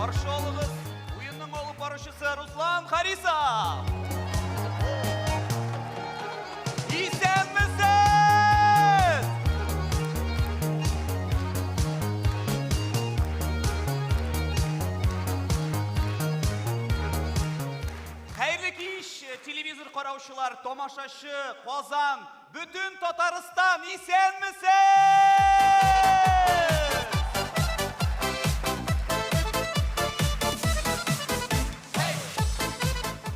Каршы алыгыз, уенның алып баручысы Руслан Харисов! Исәнмесез! Хәерле кич, телевизор караучылар, тамашачы, Казан, бөтен Татарстан, исәнмесез!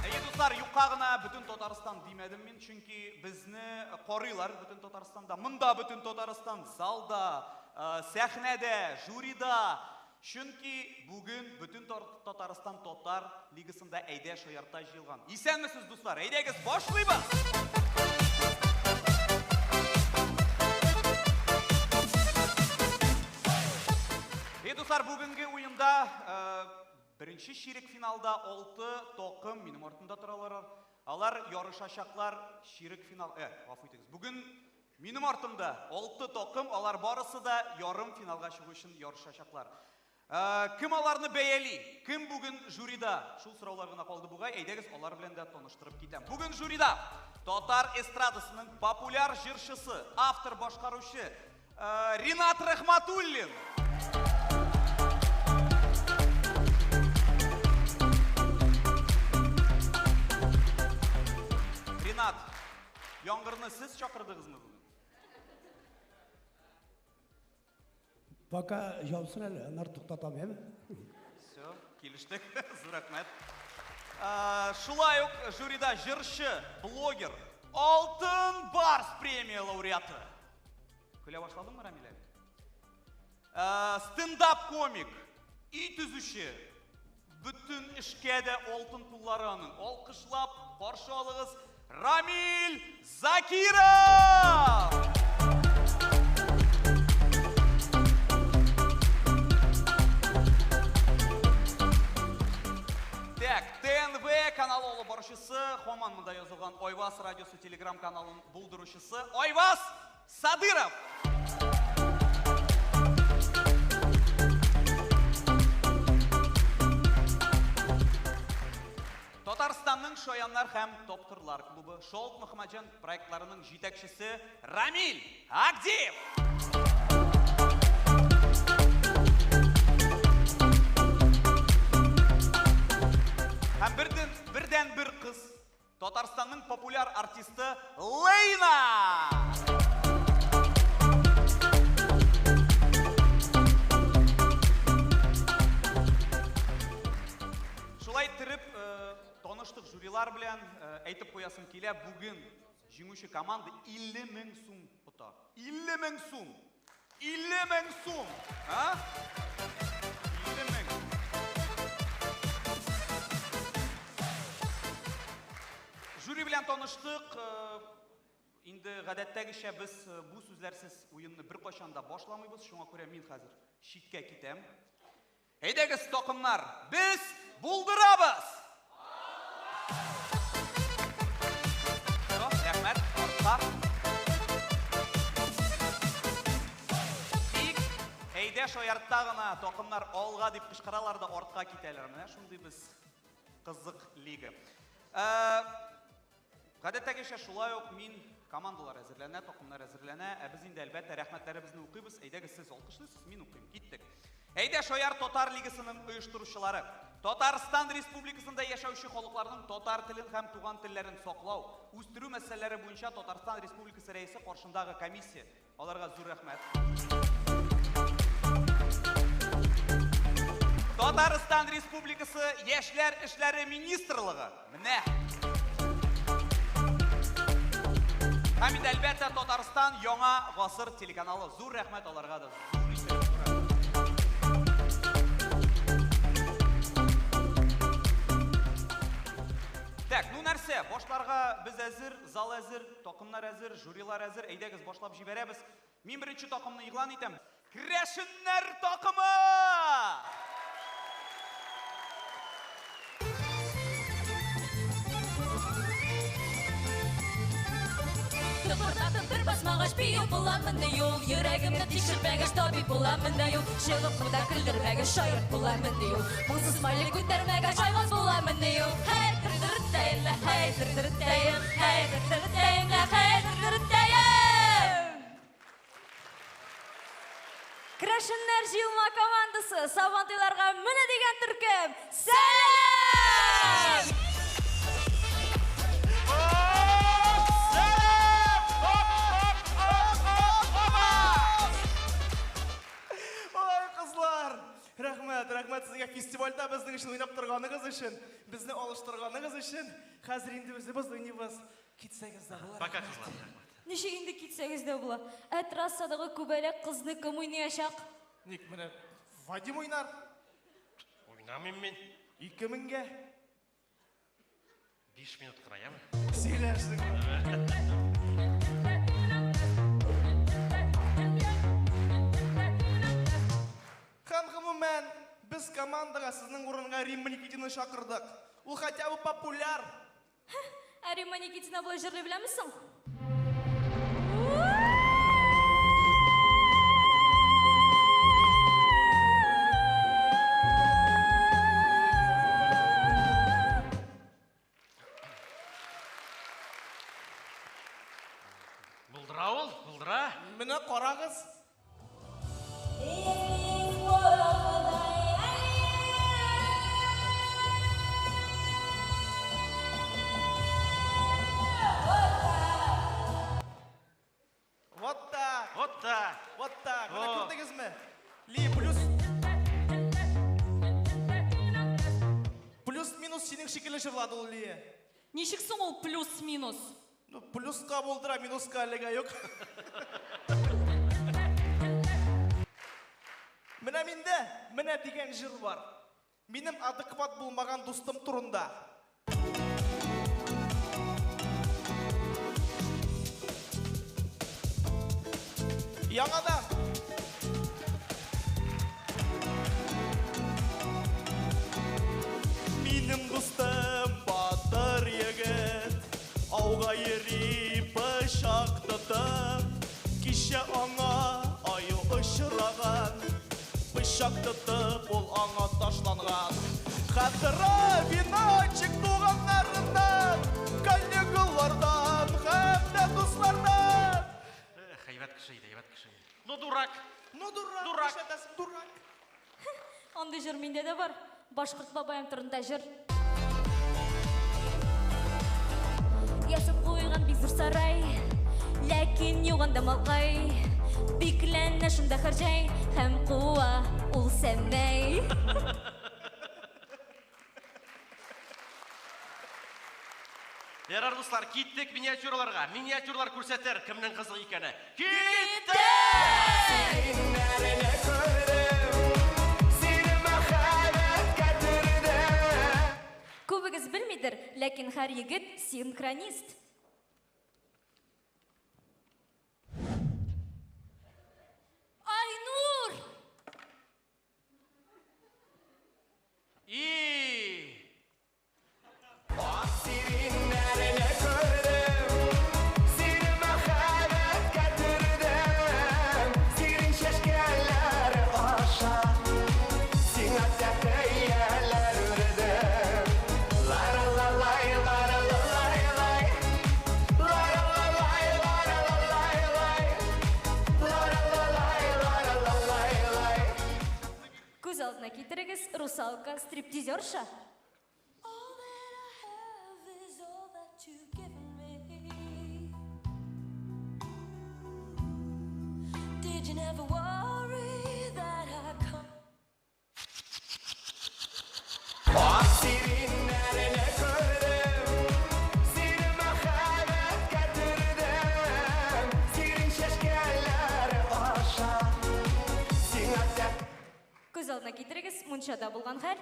Әйе, дуслар, юкка гына бөтен Татарстан димәдем мин, чөнки безне карыйлар бөтен Татарстанда. Монда бөтен Татарстан, залда, э, сәхнәдә, жюрида. Чөнки бүген бөтен Татарстан татар лигасында әйдә шаярта җыелган. Исәнмесез, дуслар, әйдәгез, башлыйбыз! Эй, дуслар, бүгенге уенда э, беренче чирек финалда 6 токым минем артымда торалар. Алар ярышачаклар чирек финал. Э, гафу итегез. Бүген Минем артымда алты такым, алар барысы да ярым финалга чыгу өчен ярышачаклар. Э, кем аларны бәяли? Кем бүген жюрида? Шул сораулар гына калды бугай. Әйдәгез, алар белән дә таныштырып китәм. Бүген жюрида татар эстрадасының популяр җырчысы, автор башкаручы э, Ринат Рахматуллин. Ринат, Яңгырны сез чакырдыгызмы бүген? Пока яусын әле, аннары туктатам, яме? Все, килештек. Зур рәхмәт. Шулай ук жюрида җырчы, блогер, Алтын Барс премия лауреаты. Көлә башладыңмы, Рамилә? Стендап комик, өй төзүче, бөтен эшкә дә алтын куллары аның. Алкышлап каршы алыгыз Рамил Закиров! Так, ТНВ каналы алып баручысы, һаман монда язылган Айваз радиосы телеграм каналын булдыручысы Айваз Садыров! Татарстанның Шаяннар һәм Тапкырлар клубы Шолт Мөхәммәтҗан проектларының җитәкчесе Рамил Агдиев! Һәм бердән, бердән бер кыз Татарстанның популяр артисты Лейна! Шулай иттереп, э, таныштык жюрилар белән, э, әйтеп куясым килә, бүген җиңүче команда 50 мең сум ота. 50 мең сум! 50 мең сум! А? 50 мең. Жюри белән таныштык. Э, инде гадәттәгечә без э, бу сүзләрсез уенны беркайчан да башламыйбыз. Шуңа күрә мин хәзер читкә китәм. Әйдәгез, такымнар, без булдырабыз! Рәхмәт, артка. Тик әйдә шаяртта гына такымнар алга дип кычкыралар да артка китәләр. Менә шундый без кызык лига. Э, Гадәттәгечә шулай ук мин командалар әзерләнә, такымнар әзерләнә, ә без инде әлбәттә рәхмәтләребезне укыйбыз. Әйдәгез сез алкышлыйсыз, мин укыйм. Киттек. Әйдә шаяр татар лигасының оештыручылары. Татарстан Республикасында яшәүче халыкларның татар телен һәм туган телләрен саклау, үстерү мәсьәләләре буенча Татарстан Республикасы Рәисе каршындагы комиссия Аларга зур рәхмәт. Татарстан Республикасы Яшьләр эшләре министрлыгы. Менә. Һәм инде әлбәттә Татарстан яңа гасыр телеканалы. Зур рәхмәт аларга да. Зур итеп, зур рәхмәт. Так, ну нәрсә, башларга без әзер, зал әзер. Такымнар әзер, жюрилар әзер. Әйдәгез, башлап җибәрәбез. Мин беренче такымны игълан итәм. Керәшеннәр такымы! Тыпырдатып бер басмага. булгач, бию буламыни ул? Йөрәгемне тикшермәгәч, табиб буламыни ул? Чыгып монда көлдермәгәч, шаярт буламыни ул? Моңсу смайлик күтәрмәгәч, айваз буламыни ул? Һәй, тыр-тыр-тәем лә, һәй, тыр-тыр-тәем, һәй, тыр-тыр-тәем лә, һәй, тыр-тыр-тәем! Керәшеннәр җыелма командасы Сабантуйларга менә дигән төркем! Сәлам! Ой, кызлар! Рәхмәт, рәхмәт сезгә фестивальдә безнең өчен уйнап торганыгыз өчен, безне алыштырганыгыз өчен. Хәзер инде үзебез уйныйбыз. Китсәгез дә була. Пока, кызлар, рәхмәт. Ничек инде китсәгез дә була? Ә трассадагы күбәләк кызны кем уйнаячак? Ник менә Вадим уйнар. Уйнамыйм мин. 2000-гә. 5 минут кына, яме? Сөйләрсең. Һәм гомумән, без командага сезнең урынга Римма Никитина чакырдык. Ул хотя бы популяр. Ә Римма Никитина болай җырлый беләме соң? Булдыра ул, булдыра. Менә карагыз. Вот так. Вот так. Вот так. Менә О. күрдегезме? Ли плюс Плюс-минус синең шикелле җырлады ул Лия. Ничек соң ул плюс-минус? Ну, плюска булдыра, минуска әлегә юк. Менә миндә, менә дигән җыр бар. Минем адекват булмаган дустым турында. Яңадан. Минем дустым батыр егет, ауга йөри пычак тотып. Кичә аңа аю очраган, пычак тотып ул аңа ташланган. Хәтера веночек туганнарыннан, коллегалардан һәм дә дуслардан. Эх, әйбәт кеше иде, әйбәт кеше иде. Ну, дурак. Ну, дурак, Дурак. нишләтәсең, дурак. Андый җыр миндә дә бар. Башкорт бабаем турында җыр. Ясап куйган бик зур сарай, ләкин юк анда малкай. Бикләнә шунда һәр җәй һәм куа ул сәмәй. Ярар, дуслар, киттек миниатюраларга. Миниатюралар күрсәтер кемнең кызык икәне. Киттек! Күбегез белмидер, ләкин һәр егет синхронист. Айнур! И! Күз алдына китерегез, русалка стриптизерша. All that I have is all that you've given me. Did you never worry that I come? Күз алдына китерегез, мунчада булган хәл.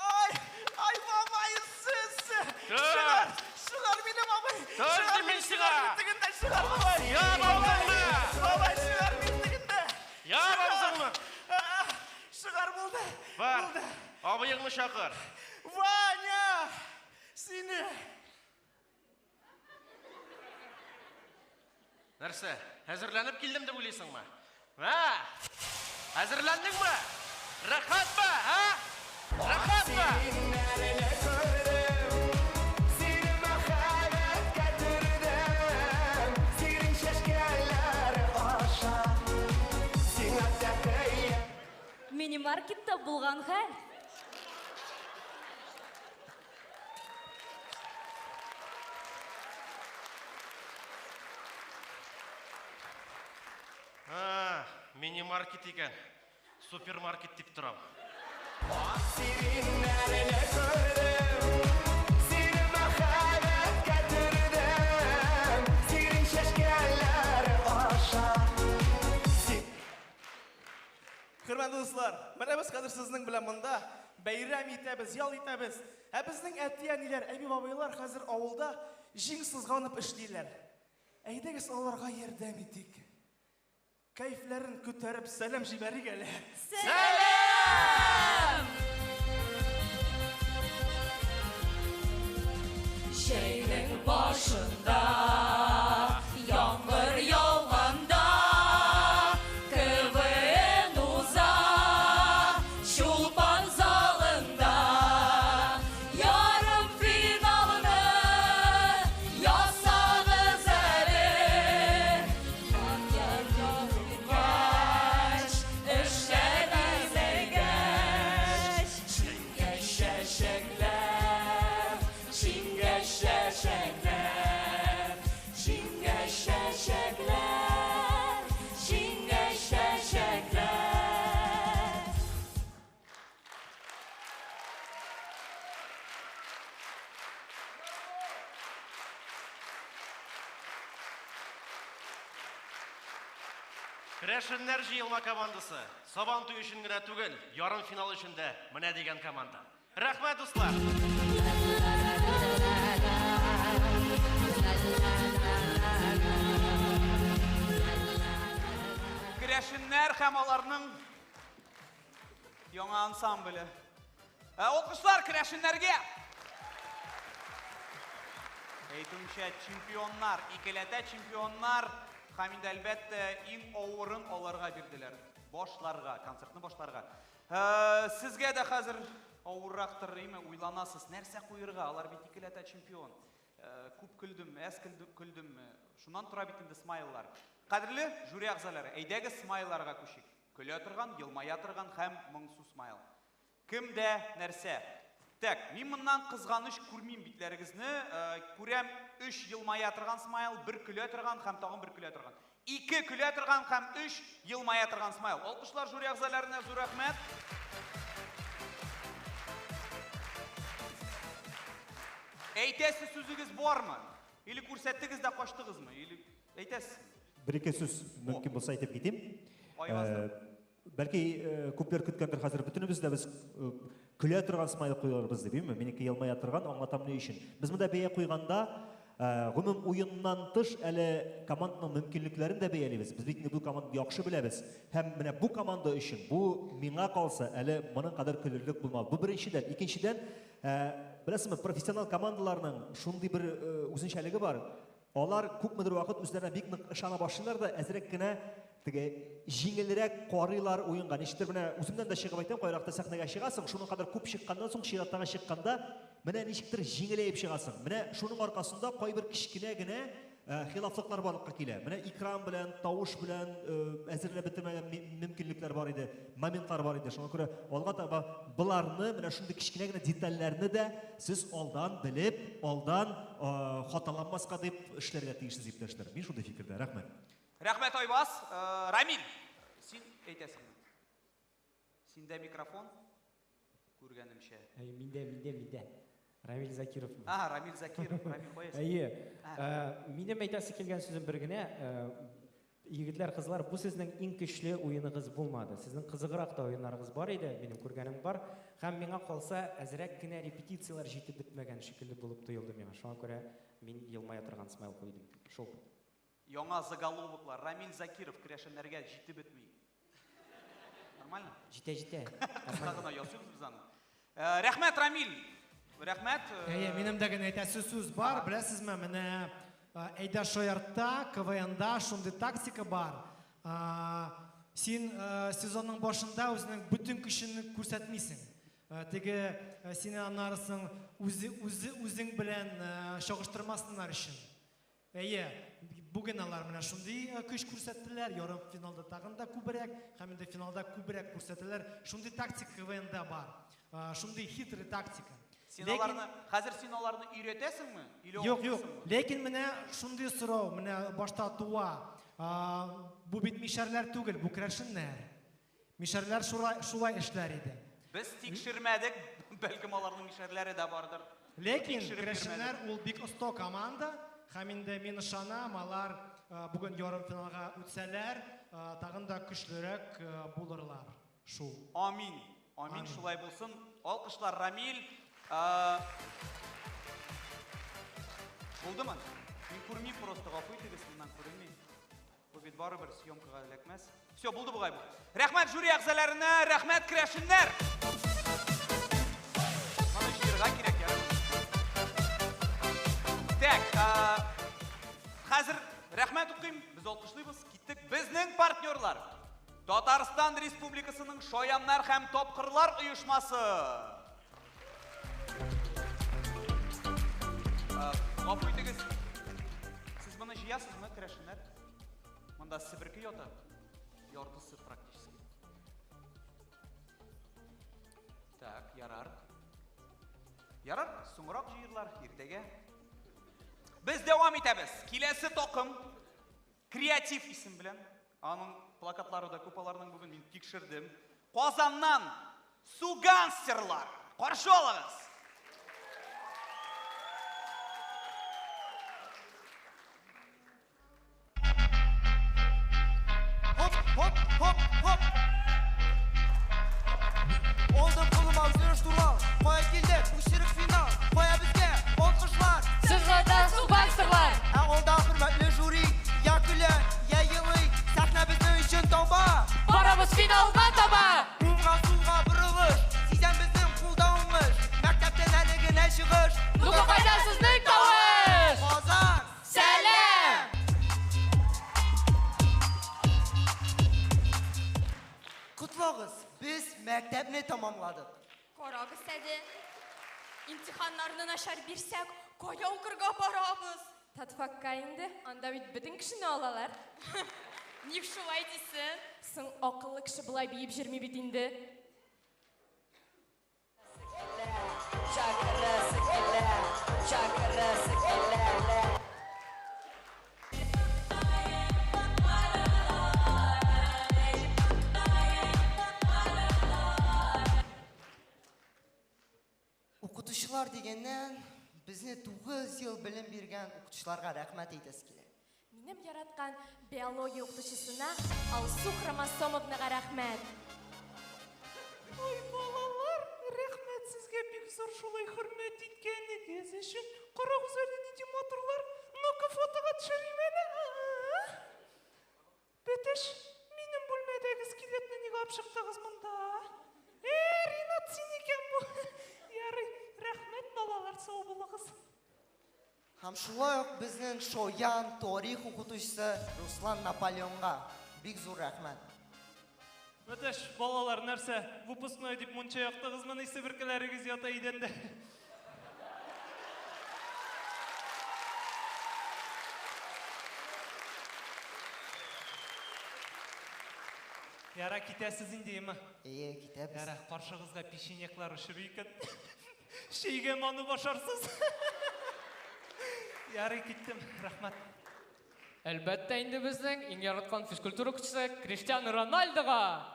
Ай, ай, бабай, сез! Чыгар, чыгар мине, бабай! Төр Чыгар дим мин мине, сиңа! чыгар мине тегендә, чыгар, бабай! Я авызыңны! Бабай, чыгар мине тегендә! Я авызыңны! Чыгар булды! Бар, Булды! абыеңны чакыр. Ваня! Сине! Нәрсә, әзерләнеп килдем дип уйлыйсыңмы? Ә? Әзерләндеңме? Рәхәтме, ә? Рәхәтме? Мини-маркетта булган хәл. А, мини-маркет икән. Супермаркет дип торам. Хөрмәтле дуслар, менә без хәзер сезнең белән монда бәйрәм итәбез, ял итәбез. Ә безнең әти-әниләр, әби-бабайлар хәзер авылда җиң сызганып эшлиләр. Әйдәгез аларга ярдәм итик. Кәефләрен күтәреп сәлам җибәрик әле. Сәлам! Җәйнең башында яңгыр яуганда КВН уза Чулпан залында ярымфиналны ясагыз әле. Янган эшләр әзәйгәч, шиңгәч чәчәкләр, шиңгәч чәчәкләр, шиңгәч чәчәкләр, шиңгәч чәчәкләр. Керәшеннәр җыелма командасы Сабан туе өчен генә түгел, ярымфинал өчен дә менә дигән команда. Рәхмәт, дуслар! Керәшеннәр һәм аларның яңа ансамбле. Ә, алкышлар керәшеннәргә! Әйтүемчә, чемпионнар, икеләтә чемпионнар һәм инде әлбәттә иң авырын аларга бирделәр. Башларга, концертны башларга. Ә, сезгә дә хәзер авыррактыр, име, уйланасыз, нәрсә куерга, алар бит икеләтә чемпион. Ә, күп көлдемме, әз көлдемме? Шуннан тора бит инде смайллар. Кадерле жюри әгъзалары, әйдәгез смайлларга күчик. Көлә торган, елмая торган һәм моңсу смайл. Кемдә нәрсә? Так, мин моннан кызганыч күрмим битләрегезне. Күрәм өч елмая торган смайл, бер көлә торган һәм тагын бер көлә торган. Ике көлә торган һәм өч елмая торган смайл. Алкышлар жюри әгъзаларына, зур рәхмәт. Әйтәсе сүзегез бармы? Или күрсәттегез дә качтыгызмы? Или әйтәсез? Бер-ике сүз мөмкин булса әйтеп китим. Айвазның. Бәлки күпләр көткәндер хәзер бөтенебез дә без көлә торган смайл куярбыз дип, әйеме? Минеке елмая торган, аңлатам ни өчен. Без монда бәя куйганда, гомум уеннан тыш әле команданың мөмкинлекләрен дә бәялибез. Без бит инде бу команданы яхшы беләбез. Һәм менә бу команда өчен, бу миңа калса, әле моның кадәр көлерлек булмады. Бу беренчедән. Икенчедән, беләсезме, профессионал командаларның шундый бер үзенчәлеге бар. Алар күпмедер вакыт үзләренә бик нык ышана башлыйлар да, әзрәк кенә теге җиңелрәк карыйлар уенга. Ничектер менә үземнән дә чыгып әйтәм, кайракта сәхнәгә чыгасың, шуның кадәр күп чыкканнан соң чираттагы чыкканда менә ничектер җиңеләеп чыгасың. Менә шуның аркасында кайбер кечкенә генә хилафлыклар барлыкка килә. Менә экран белән, тавыш белән әзерләп бетермәгән мөмкинлекләр бар иде, моментлар бар иде. Шуңа күрә алга таба боларны, менә шундый кечкенә генә детальләрне дә сез алдан белеп, алдан хаталанмаска дип эшләргә тиешсез, иптәшләр. Мин шундый фикердә. Рәхмәт. Рәхмәт, Айваз. Рамил, син әйтәсеңме? Синдә микрофон, күргәнемчә. Әйе, миндә, миндә, миндә. Рамил Закиров. А, Рамил Закиров. Рамил, кая син? Әйе. Минем әйтәсе килгән сүзем бер генә. Егетләр, кызлар, бу сезнең иң көчле уеныгыз булмады. Сезнең кызыграк та уеннарыгыз бар иде, минем күргәнем бар. Һәм миңа калса, әзрәк кенә репетицияләр җитеп бетмәгән шикелле булып тоелды миңа. Шуңа күрә мин елмая торган смайл куйдым. Шул. Яңа заголовоклар. Рамил Закиров керәшеннәргә җитеп бетми. Нормально? Җитә, җитә. Кыска гына ясыйбыз без аны. Рәхмәт, Рамил. Рәхмәт. Әйе, минем дә генә әйтәсе сүз бар. Беләсезме, менә Әйдә шаяртта, КВНда шундый тактика бар. Син сезонның башында үзеңнең бөтен көчеңне күрсәтмисең. Теге сине аннары соң үзе, үзе, үзең белән чагыштырмасыннар өчен. Әйе, бүген алар менә шундый көч күрсәттеләр, ярым финалда тагын да күбрәк, һәм инде финалда күбрәк күрсәтәләр. Шундый тактика КВНда бар. Шундый хитрый тактика. Син аларны, хәзер син аларны өйрәтәсеңме? Или Юк, юк. Ләкин менә шундый сорау, менә башта туа. Бу бит мишәрләр түгел, бу керәшеннәр. Мишәрләр шулай, шулай эшләр иде. Без тикшермәдек, бәлкем аларның мишәрләре дә бардыр. Ләкин керәшеннәр ул бик оста команда, һәм инде мин ышанам, алар бүген ярымфиналга үтсәләр, тагын да көчлерәк булырлар. Шул. Амин. Амин, шулай булсын. Алкышлар, Рамил. Булдымы? Мин күрмим просто, гафу итегез, моннан күренми. Бу бит барыбер съемкага эләкмәс. Все, булды бугай бу. Рәхмәт жюри әгъзаларына, рәхмәт керәшеннәр. Моны җыярга кирәк, ярый. Так, хәзер рәхмәт укыйм, без алкышлыйбыз, киттек. Безнең партнерлар. Татарстан Республикасының Шаяннар һәм Тапкырлар оешмасы. Гафу итегез. Сез моны җыясызмы, керәшеннәр? Монда себерке ята. Яртысы практически. Так, ярар. Ярар, соңрак җыерлар, иртәгә. Без дәвам итәбез. Киләсе такым Креатив исем белән. Аның плакатлары да күп аларның бүген мин тикшердем. Казаннан Сугансерлар. Каршы алыгыз! Хоп, хоп, хоп, хоп. Алдым кулыма үзенең штурвал. Кая килдек? Бу чирек финал. Кая безгә? Алкышлар. Сез кайда, субансерлар? Ә алда хөрмәтле жюри. Я көлә, я елый. Сәхнә безнең өчен тауба. Барабыз финалга таба. Уңга, сулга борылыш. Сизәм безнең кулда уңыш. Мәктәптән әле генә чыгыш. Ну-ка кайда сезнең тавыш? Казан! Сәлам! Котлагыз, без мәктәпне тамамладык. Карагыз әле, имтиханнарны начар бирсәк, кая укырга барабыз? Татфакка инде, анда бит бөтен кешене алалар. Ник шулай дисең? Соң акыллы кеше болай биеп җөрми бит инде. Укытучылар дигәннән, безне 9 ел белем биргән укытучыларга рәхмәт әйтәсе килә. Минем яраткан биология укытучысына Алсу Хромосомовнага рәхмәт. Ой, балалар, рәхмәт сезгә бик зур шулай хөрмәт иткәнегез өчен. Карагыз әле, нинди матурлар. Ну-ка, фотога төшерим әле. Бәтәч, минем бүлмәдәге скелетны нигә алып чыктыгыз монда? Ә, Ринат, син икән бу. Ярый, рәхмәт, балалар, сау булыгыз. Һәм шулай ук безнең шаян тарих укытучысы Руслан Наполеонга бик зур рәхмәт. Бәтәч, балалар, нәрсә, выпускной дип мунча яктыгызмыни, себеркеләрегез ята идәндә. Яра, китәсез инде, яме? Әйе, китәбез. Яра, каршыгызга печеньеклар очрый икән. Чәйгә манып ашарсыз. Ярый, киттем. Рәхмәт. Әлбәттә инде безнең иң яраткан физкультура укытучысы Криштиану Рональдога!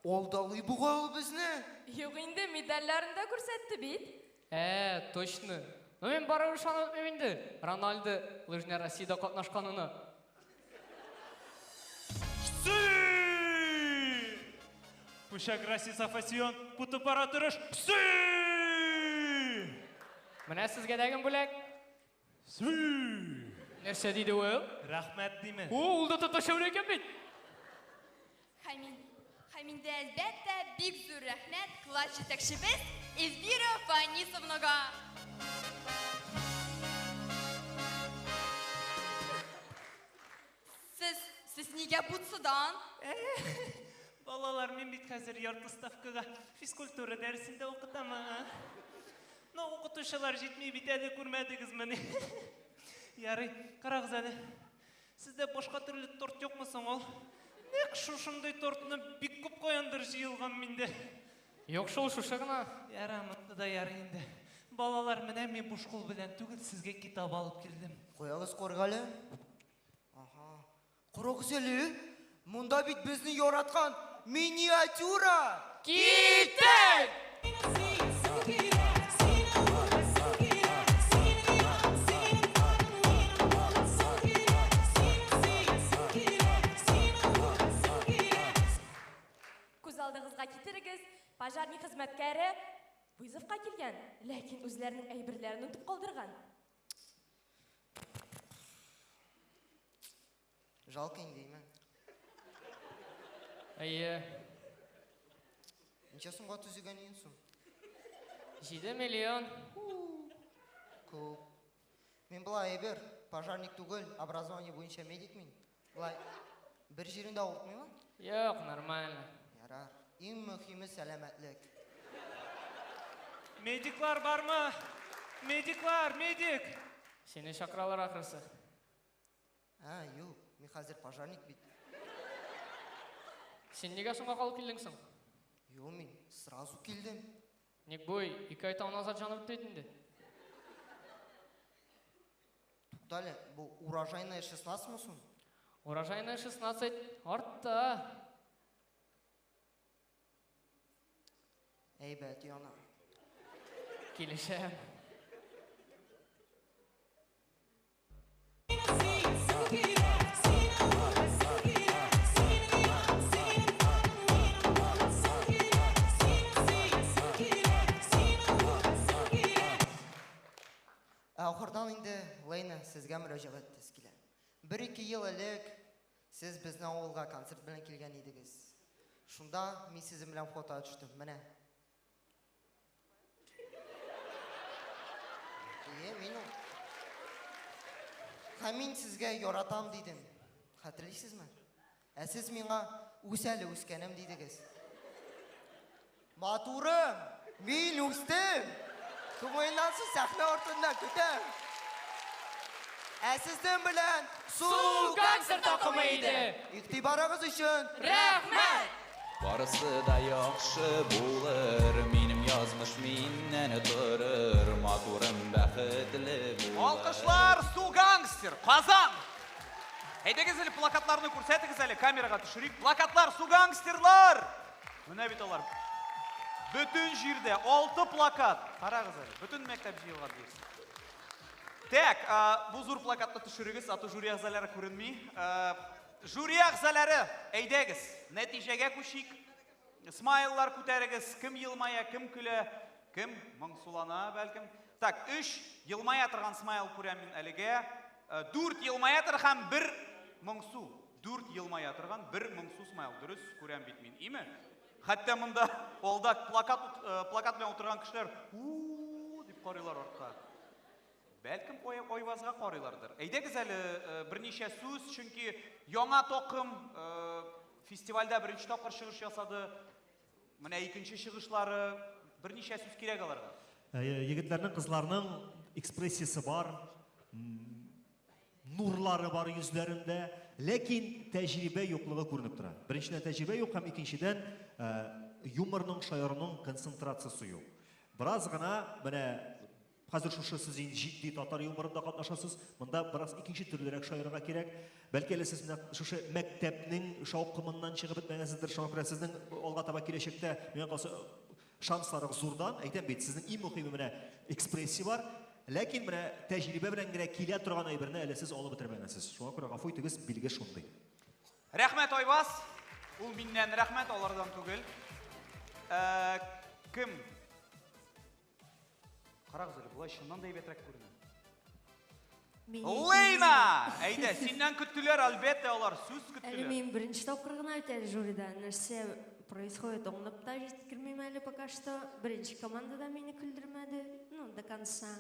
Алдалый бугай ул безне. Юк инде, медальләрен дә күрсәтте бит. Ә, точно. Ну мин барыбер ышанып бетмим инде, Рональдо Лыжня Россиядә катнашканына. Си! Пущак Россия Сафасион, путы пара торыш. Си! Менә сезгә дәген бүләк. Си! Нәрсә диде ул? Рәхмәт диме? О, ул да татарча белә икән бит. Һәм, һәм инде әлбәттә бик зур рәхмәт класс җитәкчебез Эльвира Фанисовнага. Нигә бутсыдан? Балалар, мин бит хәзер ярты ставкага физкультура дәресендә укытам. Ну, укытучылар җитми бит әле, күрмәдегезмени? Ярый, карагыз әле. Сездә башка төрле торт юкмы соң ул? Нәкъ шушындый тортны бик күп каяндыр җыелган миндә. Юк шул, шушы гына. Яра, монысы да ярый инде. Балалар, менә мин буш кул белән түгел, сезгә китап алып килдем. Куягыз каргале. Ага. Карагыз әле, монда бит безне яраткан миниатюра! Киттек! Күз алдыгызга китерегез, пожарный хезмәткәре вызовка килгән, ләкин үзләренең әйберләрен онытып калдырган. Жалко инде, име? Әйе. Ничә сумга төзегән өең соң? 7 миллион. Күп. Мин болай әйбер, пожарник түгел, образование буенча медик мин. Болай бер җиреңдә авыртмыймы? Юк, нормально. Ярар. Иң мөһиме сәламәтлек. Медиклар бармы? Медиклар, медик! Сине чакыралар ахрысы. Ә, юк, мин хәзер пожарник бит. Син нигә соңга калып килдең соң? Юк, мин сразу килдем. Ник бу, ике ай тому назад җанып бетте инде. Туктале, бу урожайная 16 мы соң? Урожайная 16 артта. Әйбәт яна. Килешәм. Ә ахырдан инде, Лейна, сезгә мөрәҗәгать итәсе килә. Бер-ике ел элек сез безнең авылга концерт белән килгән идегез. Шунда мин сезнең белән фото төштем. Менә. Ие, мин ул. Һәм мин сезгә яратам дидем. Хәтерлисезме? Ә сез миңа үс әле, үскәнем дидегез. Матурым, мин үстем. Күңеленнән соң сәхнә артында көтәм. Ә сезнең белән Су гангстер такымы иде. Игътибарыгыз өчен рәхмәт! Барысы да яхшы булыр, минем язмыш миннән торыр, матурым бәхетле булыр. Алкышлар, Су гангстер, Казан! Әйдәгез әле плакатларны күрсәтегез әле, камерага төшерик. Плакатлар, Су гангстерлар! Менә бит алар. Бөтен җирдә алты плакат. Карагыз әле, бөтен мәктәп җыелган диярсең. Так, бу зур плакатны төшерегез, а то жюри әгъзалары күренми. Жюри әгъзалары, әйдәгез, нәтиҗәгә күчик. Смайллар күтәрегез, кем елмая, кем көлә, кем моңсулана, бәлкем. Так, өч елмая торган смайл күрәм мин әлегә. Дүрт елмая торган һәм бер моңсу. Дүрт елмая торган бер моңсу смайл. Дөрес күрәм бит мин, име? Хәтта монда алда плакат, плакат белән утырган кешеләр у дип карыйлар артка. Бәлкем Айвазга карыйлардыр. Әйдәгез әле берничә сүз, чөнки яңа токым фестивальдә беренче тапкыр чыгыш ясады. Менә икенче чыгышлары, берничә сүз кирәк аларга. Егетләрнең, кызларның экспрессиясе бар, нурлары бар йөзләрендә, ләкин тәҗрибә юклыгы күренеп тора. Беренчедән тәҗрибә юк һәм икенчедән юморның, шаяруның концентрациясе юк. Бераз гына менә хәзер шушы сез инде җитди татар юморында катнашасыз, монда бераз икенче төрлерәк шаярырга кирәк. Бәлки әле сез менә шушы мәктәпнең шаукымыннан чыгып бетмәгәнсездер, шуңа күрә сезнең алга таба киләчәктә миңа калса шансларыгыз зурдан. Әйтәм бит, сезнең иң мөһиме менә экспрессия бар. Ләкин менә тәҗрибә белән генә килә торган әйберне әле сез алып бетермәгәнсез. Шуңа күрә гафу итегез, билге шундый. Рәхмәт, Айваз. Ул миннән рәхмәт, алардан түгел. Кем? Карагыз әле, болай чыннан да әйбәтрәк күренә. Лейна! Әйдә, синнән көттеләр, әлбәттә, алар сүз көттеләр. Әле мин беренче тапкыр гына бит әле жюрида. Нәрсә происходит, аңлап та җиткермим әле пока что. Беренче команда да мине көлдермәде, ну, до конца.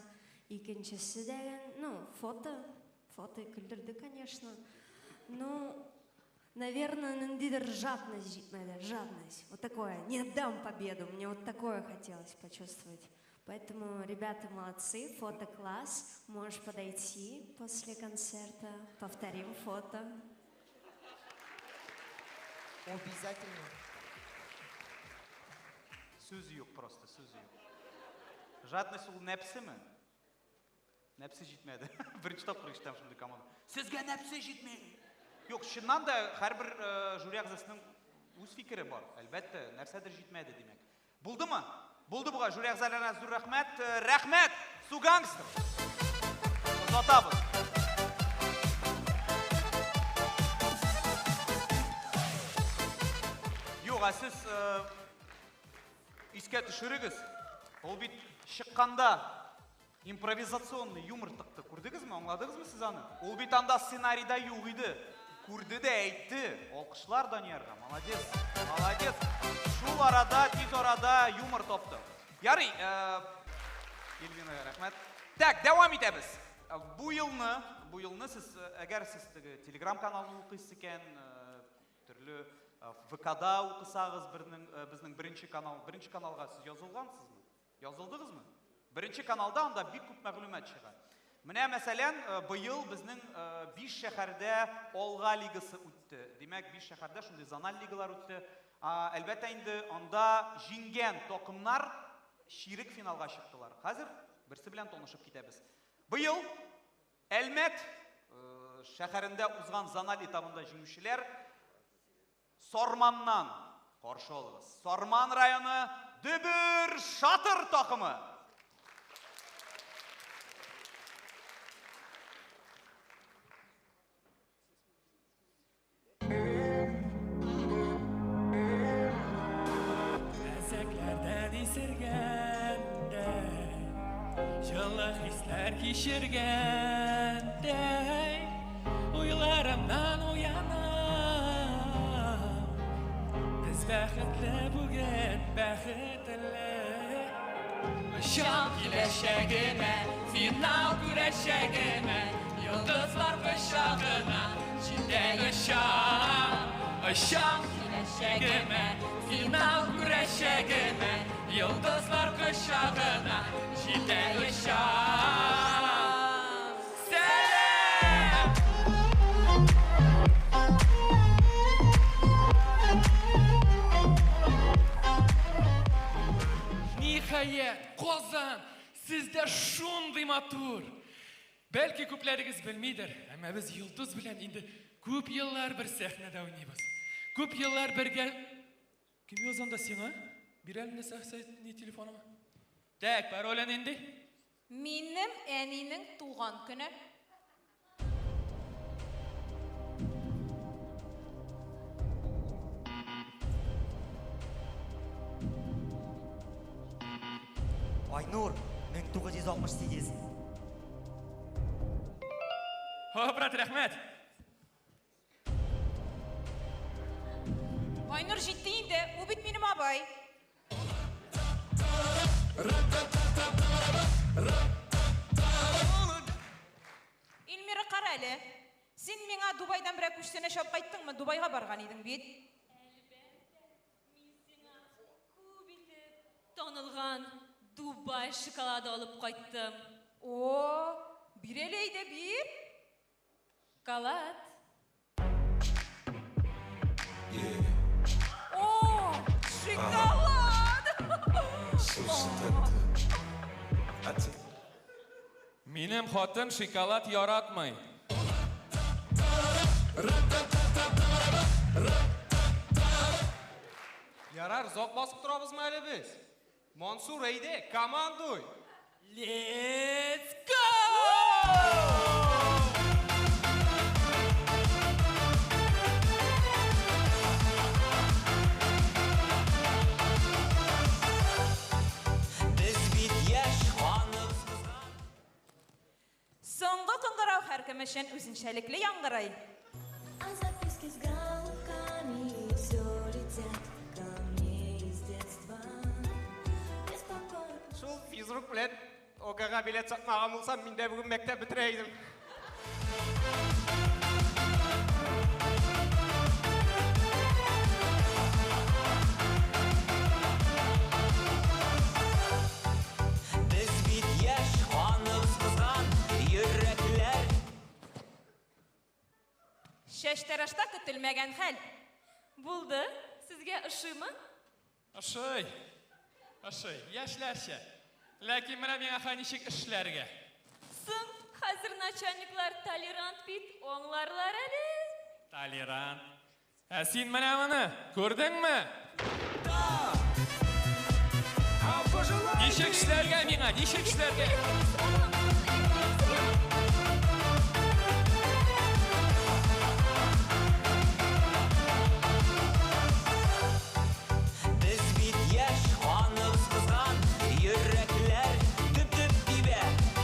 Икенчесе дә, ну, фото, фото көлдерде, конечно. Ну, Наверное, ниндидер жадность җитмәде, жадность. Вот такое, не отдам победу, мне вот такое хотелось почувствовать. Поэтому ребята молодцы, фото класс, можешь подойти после концерта, повторим фото. Обязательно. Сүз юк просто, сүз юк. Жадность ул нәпсеме? Нәпсе җитмәде. Беренче тапкыр ишетәм шундый команда. Сезгә нәпсе җитми. Юк, чыннан да һәрбер жюри әгъзасының үз фикере бар. Әлбәттә, нәрсәдер җитмәде, димәк. Булдымы? Булды бугай. Жюри әгъзаларына зур рәхмәт. Рәхмәт, Су гангстер. Озатабыз. Юк, ә сез искә төшерегез. Ул бит чыкканда импровизационный юмор тыкты. Күрдегезме? Аңладыгызмы сез аны? Ул бит анда сценарийда юк иде. Күрде дә әйтте. Алкышлар Даниярга. Молодец. Молодец. Шул арада, тиз арада юмор тапты. Ярый, Эльвинага рәхмәт. Так, дәвам итәбез. Бу елны, бу елны сез, әгәр сез теге Telegram каналын укыйсыз икән, төрле ВКда укысагыз, бернең, безнең беренче канал, беренче каналга сез язылгансызмы? Язылдыгызмы? Беренче каналда анда бик күп мәгълүмат чыга. Менә мәсәлән, быел безнең 5 шәһәрдә Алга лигасы үтте. Димәк, 5 шәһәрдә шундый зональ лигалар үтте. Әлбәттә инде анда җиңгән такымнар чирек финалга чыктылар. Хәзер берсе белән танышып китәбез. Быел Әлмәт шәһәрендә узган зональ этабында җиңүчеләр Сарманнан каршы алыгыз. Сарман районы Дөбер Шатыр такымы. Мәзәкләрдән исергәндәй, җылы хисләр кичергәндәй, уйларымнан уянам. Без бәхетле бүген, бәхетле. Очам киләчәгемә, финал күрәчәгемә, йолдызлар кочагына җитә очам. Очам киләчәгемә, финал күрәчәгемә, йолдызлар кочагына җитә очам. Сәлам! Ниһаять, Казан, сездә шундый матур! Бәлки күпләрегез белмидер, әмма без Йолдыз белән инде күп еллар бер сәхнәдә уйныйбыз. Күп еллар бергә... Кем яза анда сиңа? Бир әле ни телефоныңа. Так, пароле нинди? Минем әнинең туган көне. Айнур, 1968. О, брат, рәхмәт. Айнур җитте инде, ул бит минем абый. Эльмира, кара әле. Син миңа Дубайдан берәр күчтәнәч алып кайттыңмы? Дубайга барган идең бит. Танылган Дубай шоколады алып кайттым. О, бир әле әйдә, бир. Шоколад. О, шоколад! Минем хатын шоколад яратмый. Ярар, озак басып торабызмы әле без? Мансур, әйдә, командуй! Let's go! Без бит яшь, каныбыз кызган. Соңгы кыңгырау һәркем өчен үзенчәлекле яңгырый. А записки с голубками все летят ко мне из детства. Беспокоит. Шул физрук белән ОГЭга билет сатмаган булсам, мин дә бүген мәктәп бетерә идем. Чәчтарашта көтелмәгән хәл. Булды? Сезгә ошыймы? Ошый. Ошый. Яшьләрчә. Ләкин менә миңа хәй ничек эшләргә? Соң, хәзер начальниклар толерант бит, аңларлар әле. Толерант. Ә син менә моны күрдеңме? Ничек эшләргә миңа? Ничек эшләргә? Без бит яшь, каныбыз кызган, йөрәкләр дөп-дөп тибә.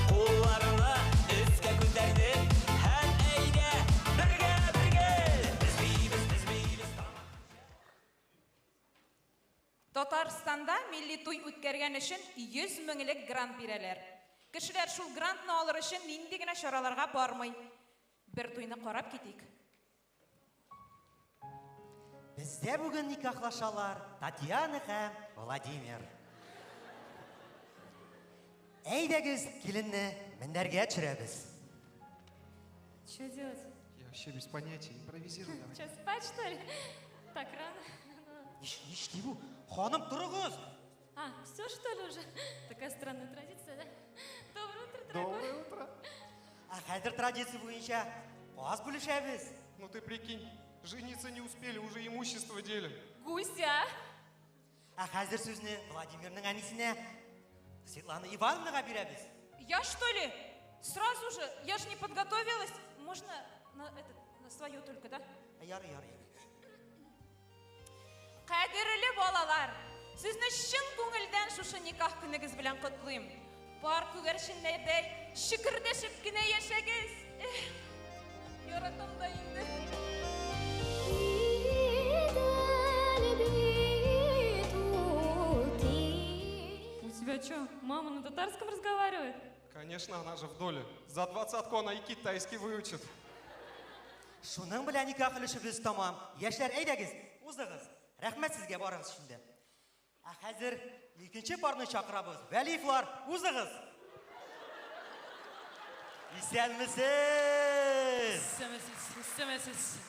Кулларны өскә күтәрдек һәм әйдә бергә-бергә. Без биибез, без биибез. Татарстанда милли туй үткәргән өчен 100 меңлек грант бирәләр. Кешеләр шул грантны алыр өчен нинди генә чараларга бармый. Бер туйны карап китик. Бездә бүген никахлашалар Татьяна һәм Владимир. Әйдәгез, киленне мендәргә төшерәбез. Что делать? Я вообще без понятия. Импровизируй давай. Что, спать, что ли? Так рано. Нишли бу? Ханым, торыгыз! А, все, что ли, уже? Такая странная традиция, да? Доброе утро, дорогой. Доброе утро. Ә хәзер традиция буенча каз бүлешәбез. Ну ты прикинь, жениться не успели, уже имущество делим. Гуся! Ә хәзер сүзне Владимирның әнисенә Светлана Ивановнага бирәбез. Я, что ли? Сразу же? Я же не подготовилась. Можно на, этот, на свое только, да? Ярый, ярый. Кадерле балалар, сезне чын күңелдән шушы никах көнегез белән котлыйм. Пар күгәрченнәрдәй чөкердәшеп кенә яшәгез. Эх, яратам да инде. У тебя что, мама на татарском разговаривает? Конечно, она же в доле. За двадцатку она и китайский выучит. Шуның белән никах өлешебез тәмам. Яшьләр, әйдәгез, узыгыз. Рәхмәт сезгә барыгыз өчен дә. Ә хәзер икенче парны чакырабыз. Вәлиевлар, узыгыз. Исәнмесез! Исәнмесез, исәнмесез.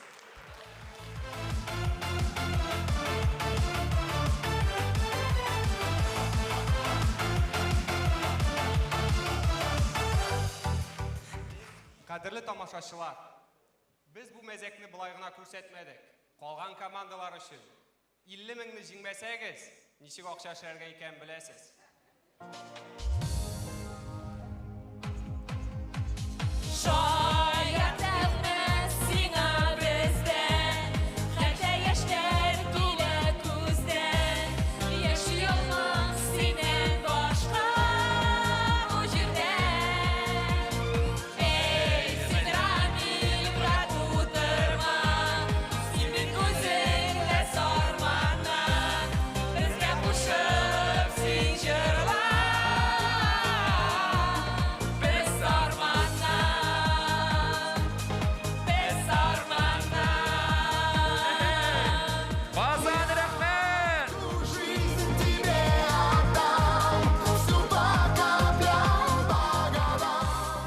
Кадерле тамашачылар, без бу мәзәкне болай гына күрсәтмәдек. Калган командалар өчен 50 меңне җиңмәсәгез, ничек акча эшләргә икәнен беләсез. Шаяртамыз сиңа бездән, хәтта яшьләр килә күздән. Яши алмам синнән башка бу җирдә. Эй, син, Рамил, брат, утырма, син бит үзең дә Сарманнан. Безгә кушып син җырла. Без Сарманнан, без Сарманнан. Казан, рәхмәт! Жизнь тебе отдам, всю по каплям, по годам.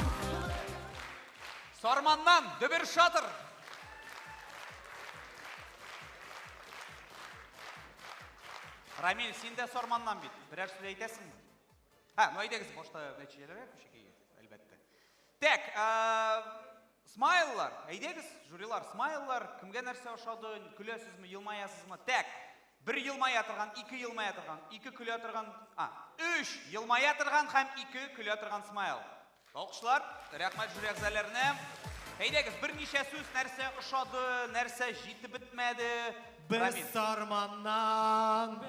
Сарманнан Дөбер Шатыр. Рамил, син дә Сарманнан бит. Берәр сүз әйтәсеңме? Һа, ну әйдәгез башта нәтиҗәләргә күчик, әлбәттә. Так, смайллар, әйдәгез, жюрилар, смайллар, кемгә нәрсә ошады, көләсезме, елмаясызмы? Так, бер елмая торган, ике елмая торган, ике көлә торган, а, өч елмая торган һәм ике көлә торган смайл. Алкышлар, рәхмәт жюри әгъзаларына. Әйдәгез, берничә сүз, нәрсә ошады, нәрсә җитеп бетмәде. Без Рамил. Сарманнан.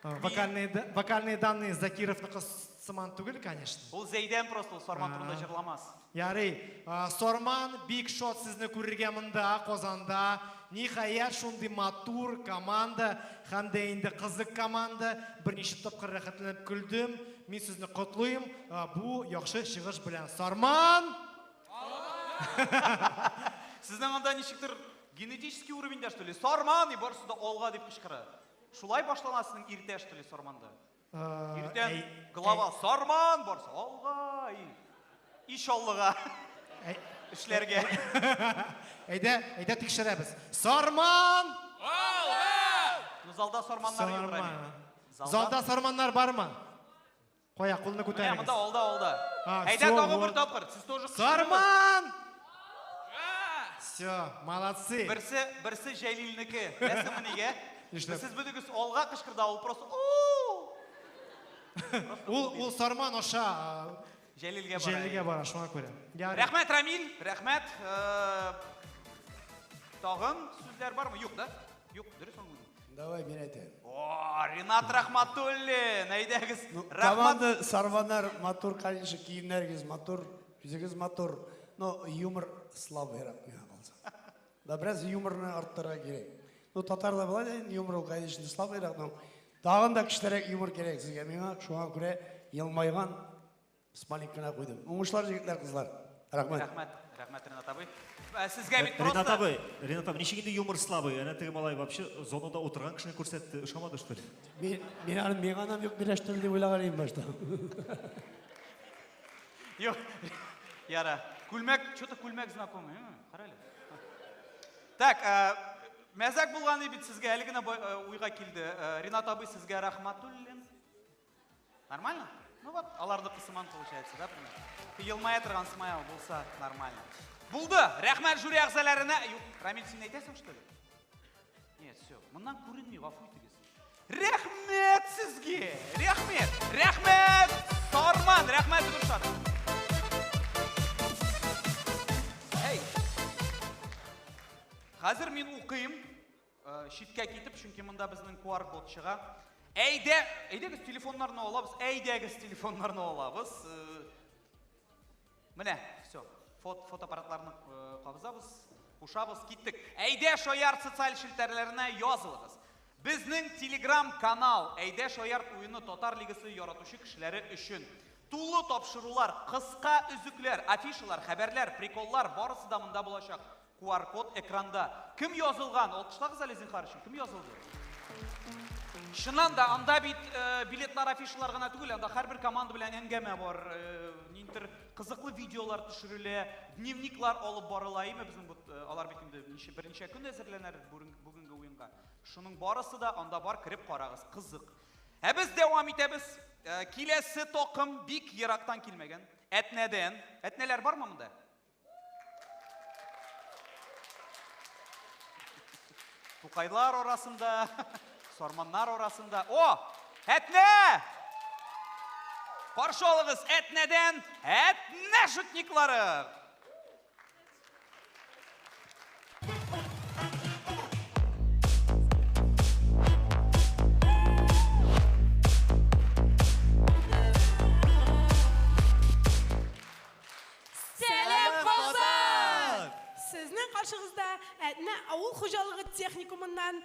Вокальные данные Закировныкы сыман түгел, конечно. Ул Зәйдән просто, ул Сарман турында җырламас. Ярый, Сарман бик шат сезне күрергә монда, Казанда. Ниһаять, шундый матур команда, һәм дә инде кызык команда. Берничә тапкыр рәхәтләнеп көлдем. Мин сезне котлыйм. Бу яхшы чыгыш белән. Сарман! Сезнең анда ничектер генетический уровеньдә, что ли? Сарман, и барысы да алга дип кычкыра. Шулай башлана сезнең иртә, что ли, Сарманда? Иртән глава Сарман, барысы алга, и Чаллыга. Эшләргә. Әйдә, әйдә тикшерәбез. Сарман! Ну, залда сарманнар юк, Рамил. Залда сарманнар бармы? Кая, кулны Менә күтәрегез. монда алда, алда. А, Әйдә всё, тагы бер вот. тапкыр. Сез тоже кычкырыгыз. Сарман! Все, молодцы. Берсе, берсе Җәлилнеке. Беләсеңме нигә? Нишләп? Сез бөтегез алга кычкырды, а ул просто «О!» Ул, ул сарман аша Җәлилгә бара. Җәлилгә бара, шуңа күрә. Ярый. Рәхмәт, Рамил, рәхмәт. Э, Тагын сүзләр бармы? Юк, да? Юк, дөрес аңладым. Давай, мин әйтәм. О, Ринат Рахматуллин, әйдәгез. Рахмат. Команда Сарманнар матур, конечно, киемнәрегез матур, үзегез матур, но юмор слабыйрак миңа калса. Да бераз юморны арттырырга кирәк. Ну, татарда болай да инде юмор ул, конечно, слабыйрак, но тагын да көчлерәк юмор кирәк сезгә. Миңа шуңа күрә елмайган смайлик кына куйдым. Уңышлар, егетләр, кызлар. Рәхмәт. Рәхмәт, рәхмәт, Ринат абый. Э, Сезгә бит Ренат просто абый, Ренат абый, ничек инде юмор слабый? Әнә теге малай вообще зонада утырган кешене күрсәтте. Ошамады, что ли? Мин, мин аны миңа да юк бирәштер дип уйлаган идем башта. Юк. Яра. Күлмәк, что-то күлмәк знакомый. М, Кара әле. Так, э, мәзәк булган бит сезгә әле генә бай- э, уйга килде. Э, Ринат абый сезгә рахматуллин. Нормально? Ну вот, аларныкы сыман получается, да, примерно? Елмая торган смайл булса, нормально. Булды. Рәхмәт жюри әгъзаларына. Юк, Рамил, син әйтәсең, что ли? Нет, все. Моннан күренми, гафу итегез. Рәхмәт сезгә! Рәхмәт! Рәхмәт! Сарман, рәхмәт Гөлшат. Әй. Хәзер мин укыйм, э, читкә китеп, чөнки монда безнең QR код чыга. Әйдә, әйдәгез телефоннарны алабыз, әйдәгез телефоннарны алабыз. Э, Менә, все. Фот, фотоаппаратларны э, кабызабыз, кушабыз, киттек. Әйдә шаярт социаль челтәрләренә язылыгыз. Безнең Telegram канал Әйдә шаярт уены татар лигасы яратучы кешеләре өчен. Тулы тапшырулар, кыска өзекләр, афишалар, хәбәрләр, приколлар барысы да монда булачак. QR код экранда. Кем язылган? Алкышлагыз әле зинһар өчен. Кем язылды? Чыннан да анда бит э, билетлар, афишалар гына түгел, анда һәрбер команда белән әңгәмә бар, э, ниндидер кызыклы видеолар төшерелә, дневниклар алып барыла, әйме безнең бу э, алар бит инде ничә берничә көн әзерләнәләр бүгенге уенга. Шуның барысы да анда бар, кереп карагыз, кызык. Ә без дәвам итәбез. Э, Киләсе такым бик ерактан килмәгән. Әтнәдән. Әтнәләр бармы монда? Тукайлар арасында, сарманнар арасында. О, Әтнә! Каршы алыгыз Әтнәдән Әтнә шутниклары! Сәлам, Казан! Сезнең каршыгызда Әтнә авыл хуҗалыгы техникумыннан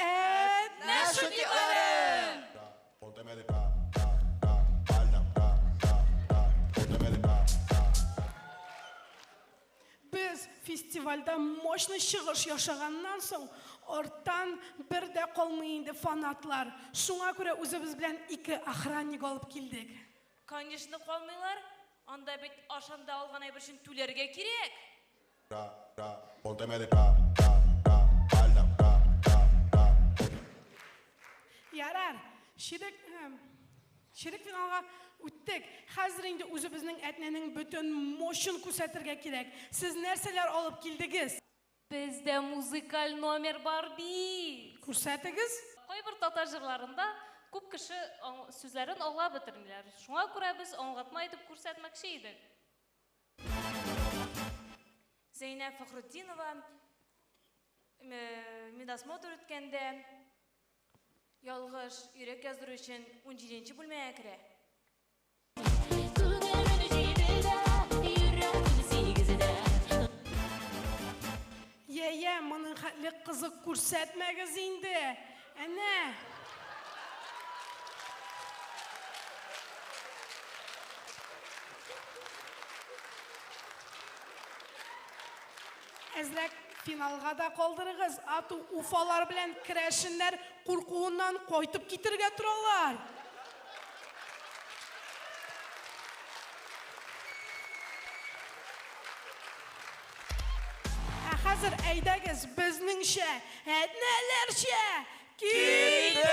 Әтнә шутниклары! Без фестивальдә мощный чыгыш ясаганнан соң, арттан бер дә калмый инде фанатлар. Шуңа күрә үзебез белән ике охранник алып килдек. Конечно, калмыйлар. Анда бит ашанда алган әйбер өчен түләргә кирәк. Ярар, чирек, чирек финалга үттек. Хәзер инде үзебезнең Әтнәнең бөтен мощын күрсәтергә кирәк. Сез нәрсәләр алып килдегез? Бездә музыкаль номер бар бит. Күрсәтегез. Кайбер татар җырларында күп кеше сүзләрен аңлап бетермиләр. Шуңа күрә без аңлатма итеп күрсәтмәкче идек. Зәйнәб Фәхретдинова медосмотр үткәндә ялгыш йөрәк яздыру өчен 17 бүлмәгә керә. Йә, йә, моның хәтле кызык күрсәтмәгез инде. Әнә. Әзрәк финалга да калдырыгыз, ату Уфалар белән керәшеннәр куркуыннан кайтып китергә торалар. хәзер әйдәгез безнеңчә, әтнәләрчә Киттек!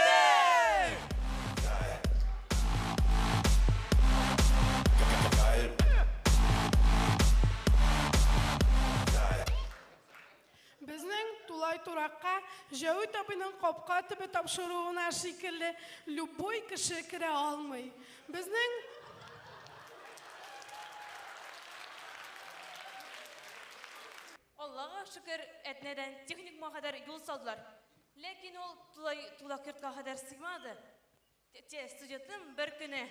Безнең тулай торакка Җәвит абыйның капка төбе тапшыруына шикелле любой кеше керә алмый. Безнең Аллага шөкер, Әтнәдән техникумга кадәр юл салдылар. Ләкин ул тулай тулак йортка кадәр сыймады. Те, студентым бер көне.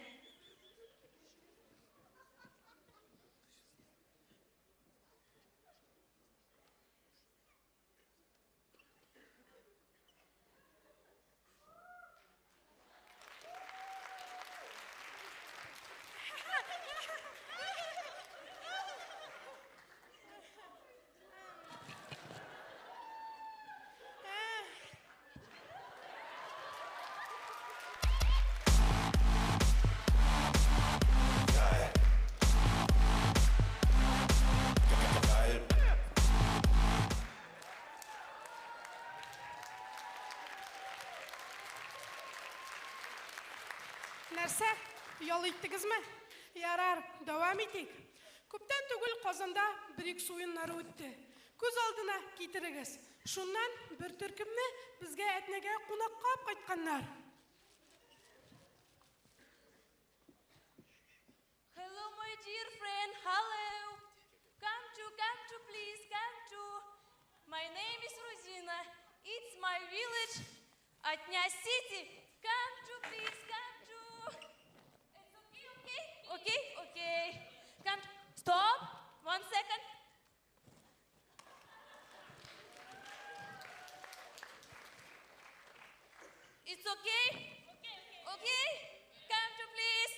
Нәрсә, ял иттегезме? Ярар, дәвам итик. Күптән түгел Казанда БРИКС уеннары үтте. Күз алдына китерегез. Шуннан бер төркемне безгә Әтнәгә кунакка алып кайтканнар. Hello, my dear friend. Hello. Come to, come to, please, come to. My name is Rosina. It's my village, Atnya City. Come to, please, come to. It's okay, okay? Okay, okay. Come to. Stop. One second. It's okay? Okay, okay. Come to, please.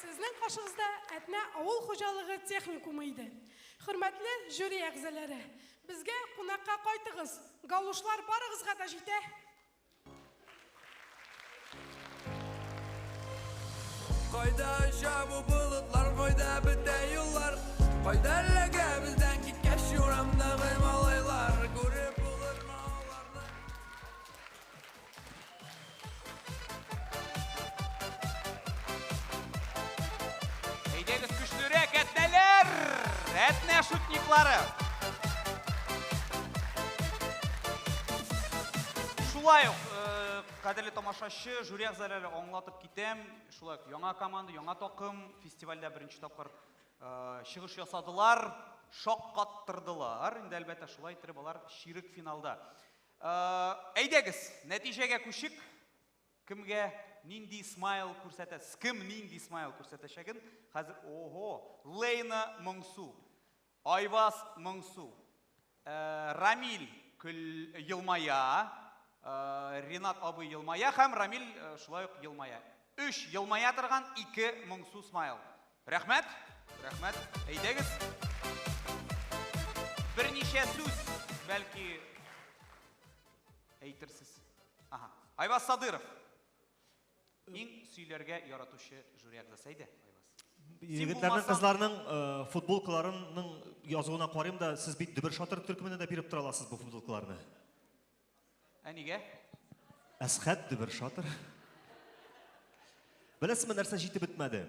Сезнең каршыгызда Әтнә авыл хуҗалыгы техникумы иде. Хөрмәтле жюри әгъзалары, безгә кунакка кайтыгыз. Галушлар барыгызга да җитә. Кайда оча бу болытлар, кайда бетә юллар, кайда эләгә бездән киткәч урамдагы малайлар, күреп булырмы аларны? Әйдәгез көчлерәк, әтнәләр! Әтнә шутниклары! Шулай ук, э, кадерле тамашачы, жюри әгъзалары аңлатып китәм. Шулай ук яңа команда, яңа такым фестивальдә беренче тапкыр э, чыгыш ясадылар, шаккаттырдылар. Инде әлбәттә шулай иттереп алар чирек финалда. Э, әйдәгез, нәтиҗәгә күчик. Кемгә нинди смайл күрсәтәсез? Кем нинди смайл күрсәтәчәген хәзер ого, Лейна Моңсу, Айваз Моңсу, э, Рамил көл елмая, э, Ренат абый елмая һәм Рамил э, шулай ук елмая. Өч елмая торган, ике моңсу смайл. Рәхмәт, рәхмәт. Әйдәгез. Берничә сүз, бәлки әйтерсез. Ага. Айваз Садыров. Иң сөйләргә яратучы жюри әгъзасы. Әйдә, Айваз. Егетләрнең, булмасаң- кызларның э, футболкаларының язуына карыйм да, сез бит дөбер шатыр төркеменә дә биреп тора аласыз бу футболкаларны. Ә нигә? Әсхәт дөбер шатыр. Беләсезме, нәрсә җитеп бетмәде?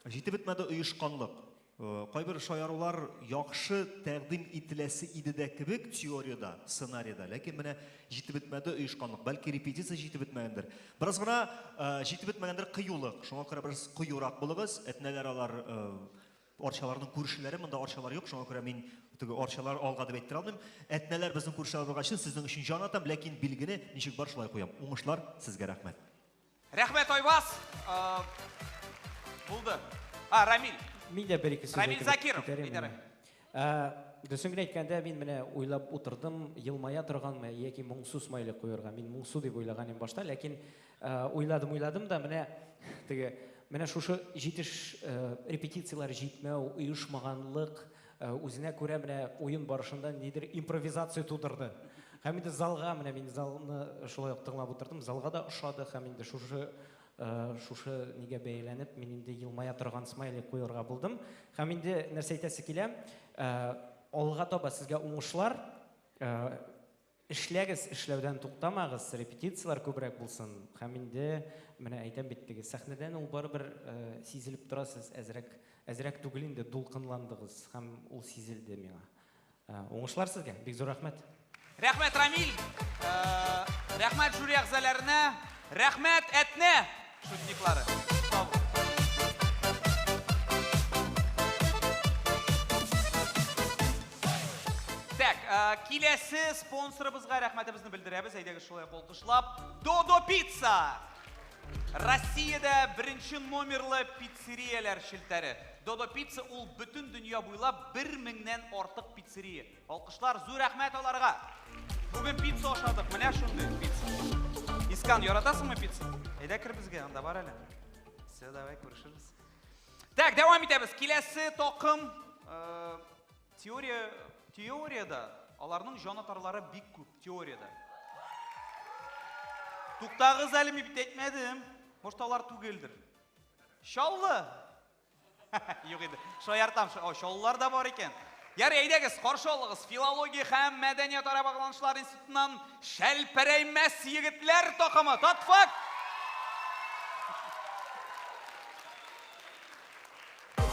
Җитеп бетмәде оешканлык. Э, Кайбер шаярулар яхшы тәкъдим ителәсе иде дә кебек теориядә, сценарийда, ләкин менә җитеп бетмәде оешканлык. Бәлки репетиция җитеп бетмәгәндер. Бераз гына э, җитеп бетмәгәндер кыюлык. Шуңа күрә бераз кыюрак булыгыз. Әтнәләр алар э, арчаларның күршеләре, монда арчалар юк, шуңа күрә мин теге арчалар алга дип әйттерә алмыйм. Әтнәләр безнең күршеләр булгач, сезнең өчен җан атам, ләкин билгене ничек бар шулай куям. Уңышлар сезгә, рәхмәт. Рәхмәт, Айваз. Э, Булды. А, Рамил. Мин дә бер ике сүз Рамил әйтеп Закиров, китәр идем әйдә, менә. Ә, Дөресен генә әйткәндә, мин менә уйлап утырдым, елмая торганмы яки моңсу смайлик куярга. Мин моңсу дип уйлаган идем башта, ләкин Уйладым, уйладым да, менә теге, менә шушы җитеш репетицияләр җитмәү, оешмаганлык үзенә күрә менә уен барышында нидер импровизация тудырды. Һәм инде залга, менә мин залны шулай ук тыңлап утырдым, залга да ошады һәм инде шушы шушы нигә бәяләнеп, мин инде елмая торган смайли куярга булдым. Һәм инде нәрсә әйтәсе килә, алга таба сезгә уңышлар, эшләгез, эшләүдән туктамагыз, репетицияләр күбрәк булсын. Һәм инде менә әйтәм бит теге сәхнәдән ул барыбер сизелеп тора, сез әзрәк, әзрәк түгел инде дулкынландыгыз һәм ул сизелде миңа. Уңышлар сезгә, бик зур рәхмәт. Рәхмәт, Рамил. Рәхмәт жюри әгъзаларына. Рәхмәт Әтнә шутниклары. Так, киләсе спонсорыбызга рәхмәтебезне белдерәбез. Әйдәгез шулай кулкышлап. Додо Пицца! Россиядә беренче номерлы пиццерияләр челтәре. Додо Пицца ул бөтен дөнья буйлап бер меңнән артык пиццерия. Алкышлар, зур рәхмәт аларга. Бүген пицца ашадык, менә шундый пицца. Искан, яратасыңмы пицца? Әйдә кер безгә, анда бар әле. Все, давай, күрешербез. Так, дәвам итәбез. Киләсе такым, э, теория, теориядә аларның җанатарлары бик күп, теориядә. Туктагыз әле, мин бит әйтмәдем. Может, алар түгелдер. Чаллы! Юк инде. Шаяртам. О, Чаллылар да бар икән. Ярый, әйдәгез, каршы алыгыз. Филология һәм мәдәниятара багланышлар институтыннан Шәлперәймәс егетләр такымы. Татфак!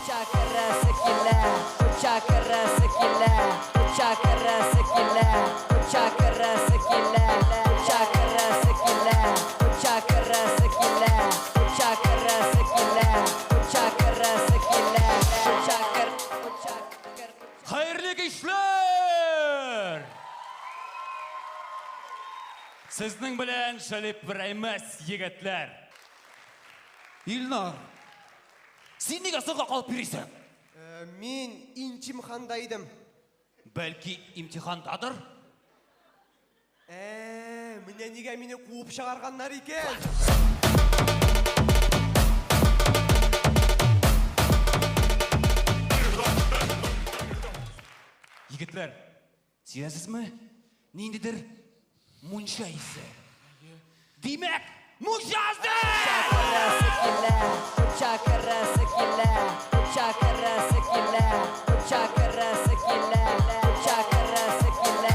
Чакырасы килә, чакырасы килә, чакырасы килә, чакырасы килә, чакырасы килә, чакырасы килә, чакырасы килә, чакырасы килә, чакыр, чакыр. Хәерле кичләр! Сезнең белән Шәлип Рәймәс егетләр. Илнар, син нигә соңга калып йөрисең? Мин интимханда идем. Бәлки имтихандадыр? Ә, менә нигә мине куып чыгарганнар икән. Егетләр, сизәсезме? Ниндидер мунча исе. Димәк, мунча Чакырасы килә, чакырасы килә, чакырасы килә, чакырасы килә, чакырасы килә,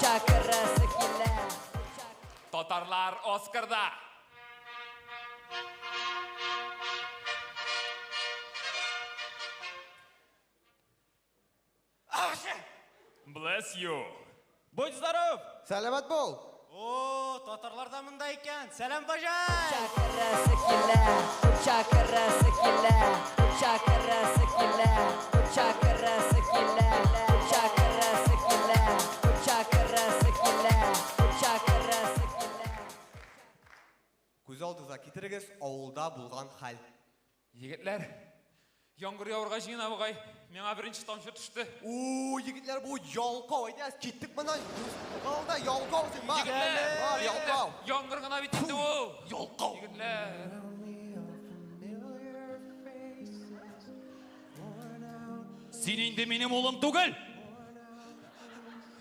чакырасы килә. Татарлар Оскарда! Bless you. Будь здоров! Сәламәт бул! О, татарлар да монда икән. Сәлам, бажай! Чакырасы килә, чакырасы килә, чакырасы килә, чакырасы килә, чакырасы килә, чакырасы килә, чакырасы килә. Күз алдыгызга китерегез, авылда булган хәл. Егетләр, яңгыр явырга җыена бугай. Миңа беренче тамчы төште. У, егетләр, бу ялкау. Әйдә, киттек моннан. Югалда ялкау син, бар. Егетләр, Бар, ялкау. Яңгыр гына бит инде ул. Ялкау. Егетләр. Син инде минем улым түгел.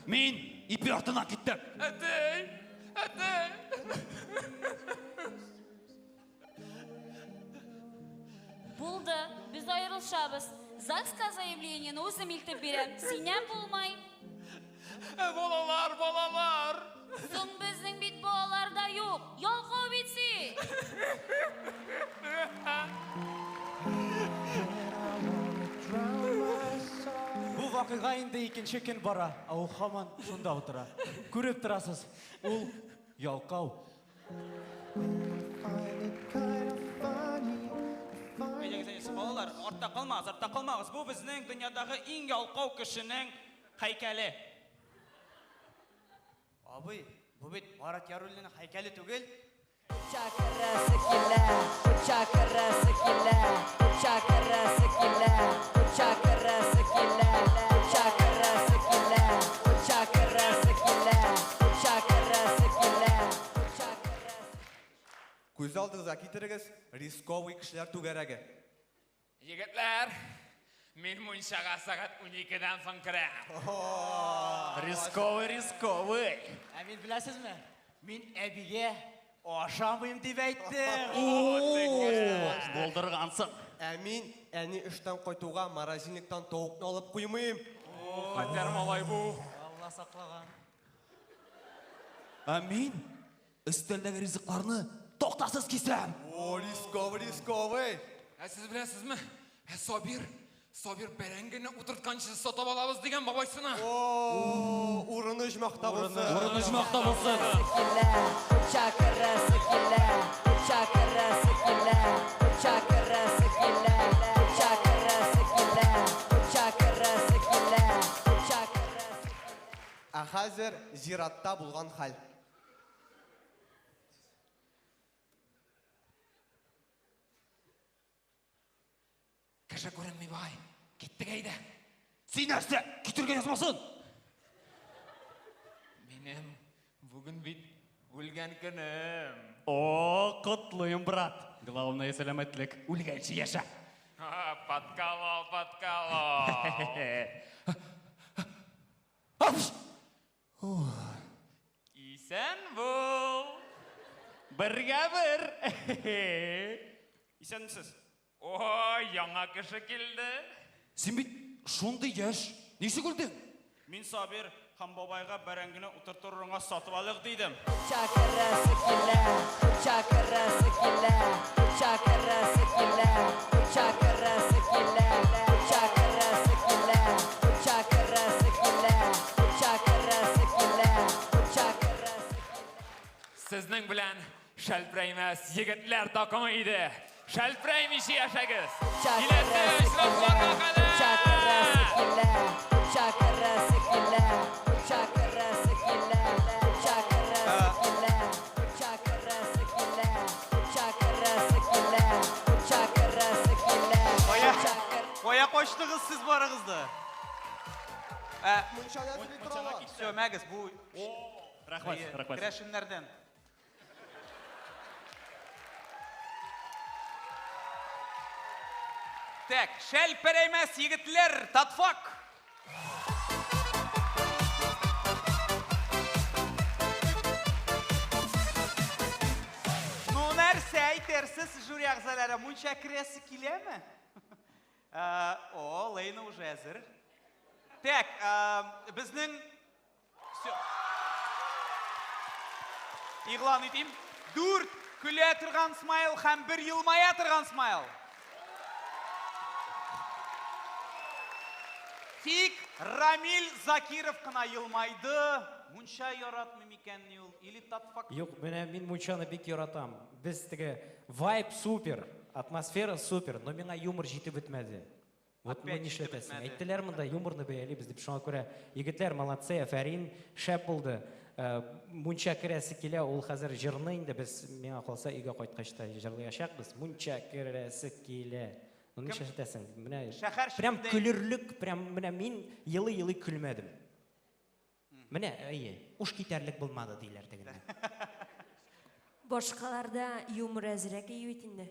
Мин ипи артыннан киттем. Әтәй, әтәй. Булды, без аерылышабыз. ЗАГСка заявлениене үзем илтеп бирәм. Синнән булмай. Ә балалар, балалар. Соң безнең бит балалар да юк. Ялкау бит син. Бу вакыйга инде икенче көн бара, ә ул һаман шунда утыра. Күреп торасыз, ул ялкау. Әйдәгез, әйдәгез, балалар, артта калмагыз, артта калмагыз. Бу безнең дөньядагы иң ялкау кешенең һәйкәле. Абый, бу бит Марат Яруллинның һәйкәле түгел. Чакырасы килә, чакырасы килә, чакырасы килә, чакырасы килә, чакырасы килә, чакырасы килә, чакырасы килә. Күз алдыгызга китерегез, рисковый кешеләр түгәрәге. Егетләр, мин мунчага сәгать уникедән соң керәм. Рисковый, рисковый. Ә мин беләсезме? Мин әбигә ашамыйм дип әйттем. Булдыргансың. Ә мин әни эштән кайтуга морозильниктан тавыкны алып куймыйм. Хәтәр малай бу. Алла саклаган. Ә мин өстәлдәге ризыкларны токтасыз кисәм. О, рисковый, рисковый. Ә сез беләсезме? Ә Сабир, Сабир бәрәңгене утыртканчы сатып алабыз дигән бабайсына. О, урыны оҗмахта булсын. Урыны оҗмахта булсын. Килә, мунча керәсе килә, мунча керәсе килә, мунча керәсе килә, мунча керәсе килә, мунча керәсе килә, мунча керәсе Ә хәзер зиратта булган хәл. Кеше күренми бай. Киттек әйдә. Син нәрсә? Китергә язмасын. Минем бүген бит үлгән көнем. О, котлыйм, брат. Главное сәламәтлек. Үлгәнче яшә. Подколол, подколол. Исән бул. Бергә бер. Исәнмесез. Ой, яңа кеше килде. Син бит шундый яшь. Ничек үлдең? Мин Сабир һәм бабайга бәрәңгене утыртыр урынга сатып алыйк дидем. Мунча керәсе килә, мунча керәсе килә, мунча керәсе килә, мунча керәсе килә, мунча керәсе килә, мунча керәсе килә, мунча керәсе килә, мунча керәсе Сезнең белән шәлперәймәс егетләр такымы иде. Шәлперәймичә яшәгез. Киләсе очрашуларга Мунча керәсе килә, мунча керәсе килә, мунча керәсе килә, мунча керәсе килә, мунча керәсе килә, мунча керәсе килә, мунча керәсе килә, Кая, мунча кая качтыгыз сез барыгыз да? Ә, Все, мәгез, бу Рәхмәт, Әйе, рәхмәт. Керәшеннәрдән. Так, шәлперәймәс егетләр, татфак. Ну, нәрсә әйтерсез, жюри әгъзалары, мунча керәсе киләме? Ә, О, Лейна уже әзер. Так, ә, безнең Все. Игълан итим. Дүрт көлә торган смайл һәм бер елмая торган смайл. Тик Рамил Закиров кына елмайды. Мунча яратмый микәнни ул? Или татфак? Юк, менә мин мунчаны бик яратам. Без теге вайб супер, атмосфера супер, но миңа юмор җитеп бетмәде. Вот ну Опять җитеп нишләтәсең? бетмәде. Әйттеләр монда юморны бәялибез дип. Шуңа күрә егетләр молодцы, афәрин, шәп булды. Э, Мунча керәсе килә, ул хәзер җырны инде без миңа калса өйгә кайткач та җырлаячакбыз. Мунча керәсе килә. Ну нишләтәсең? Менә Шәһәр прям читендә- көлерлек, прям менә мин елый-елый көлмәдем. Менә, әйе, уш китәрлек булмады диләр тегендә. Башкаларда юмор әзрәк ие бит инде.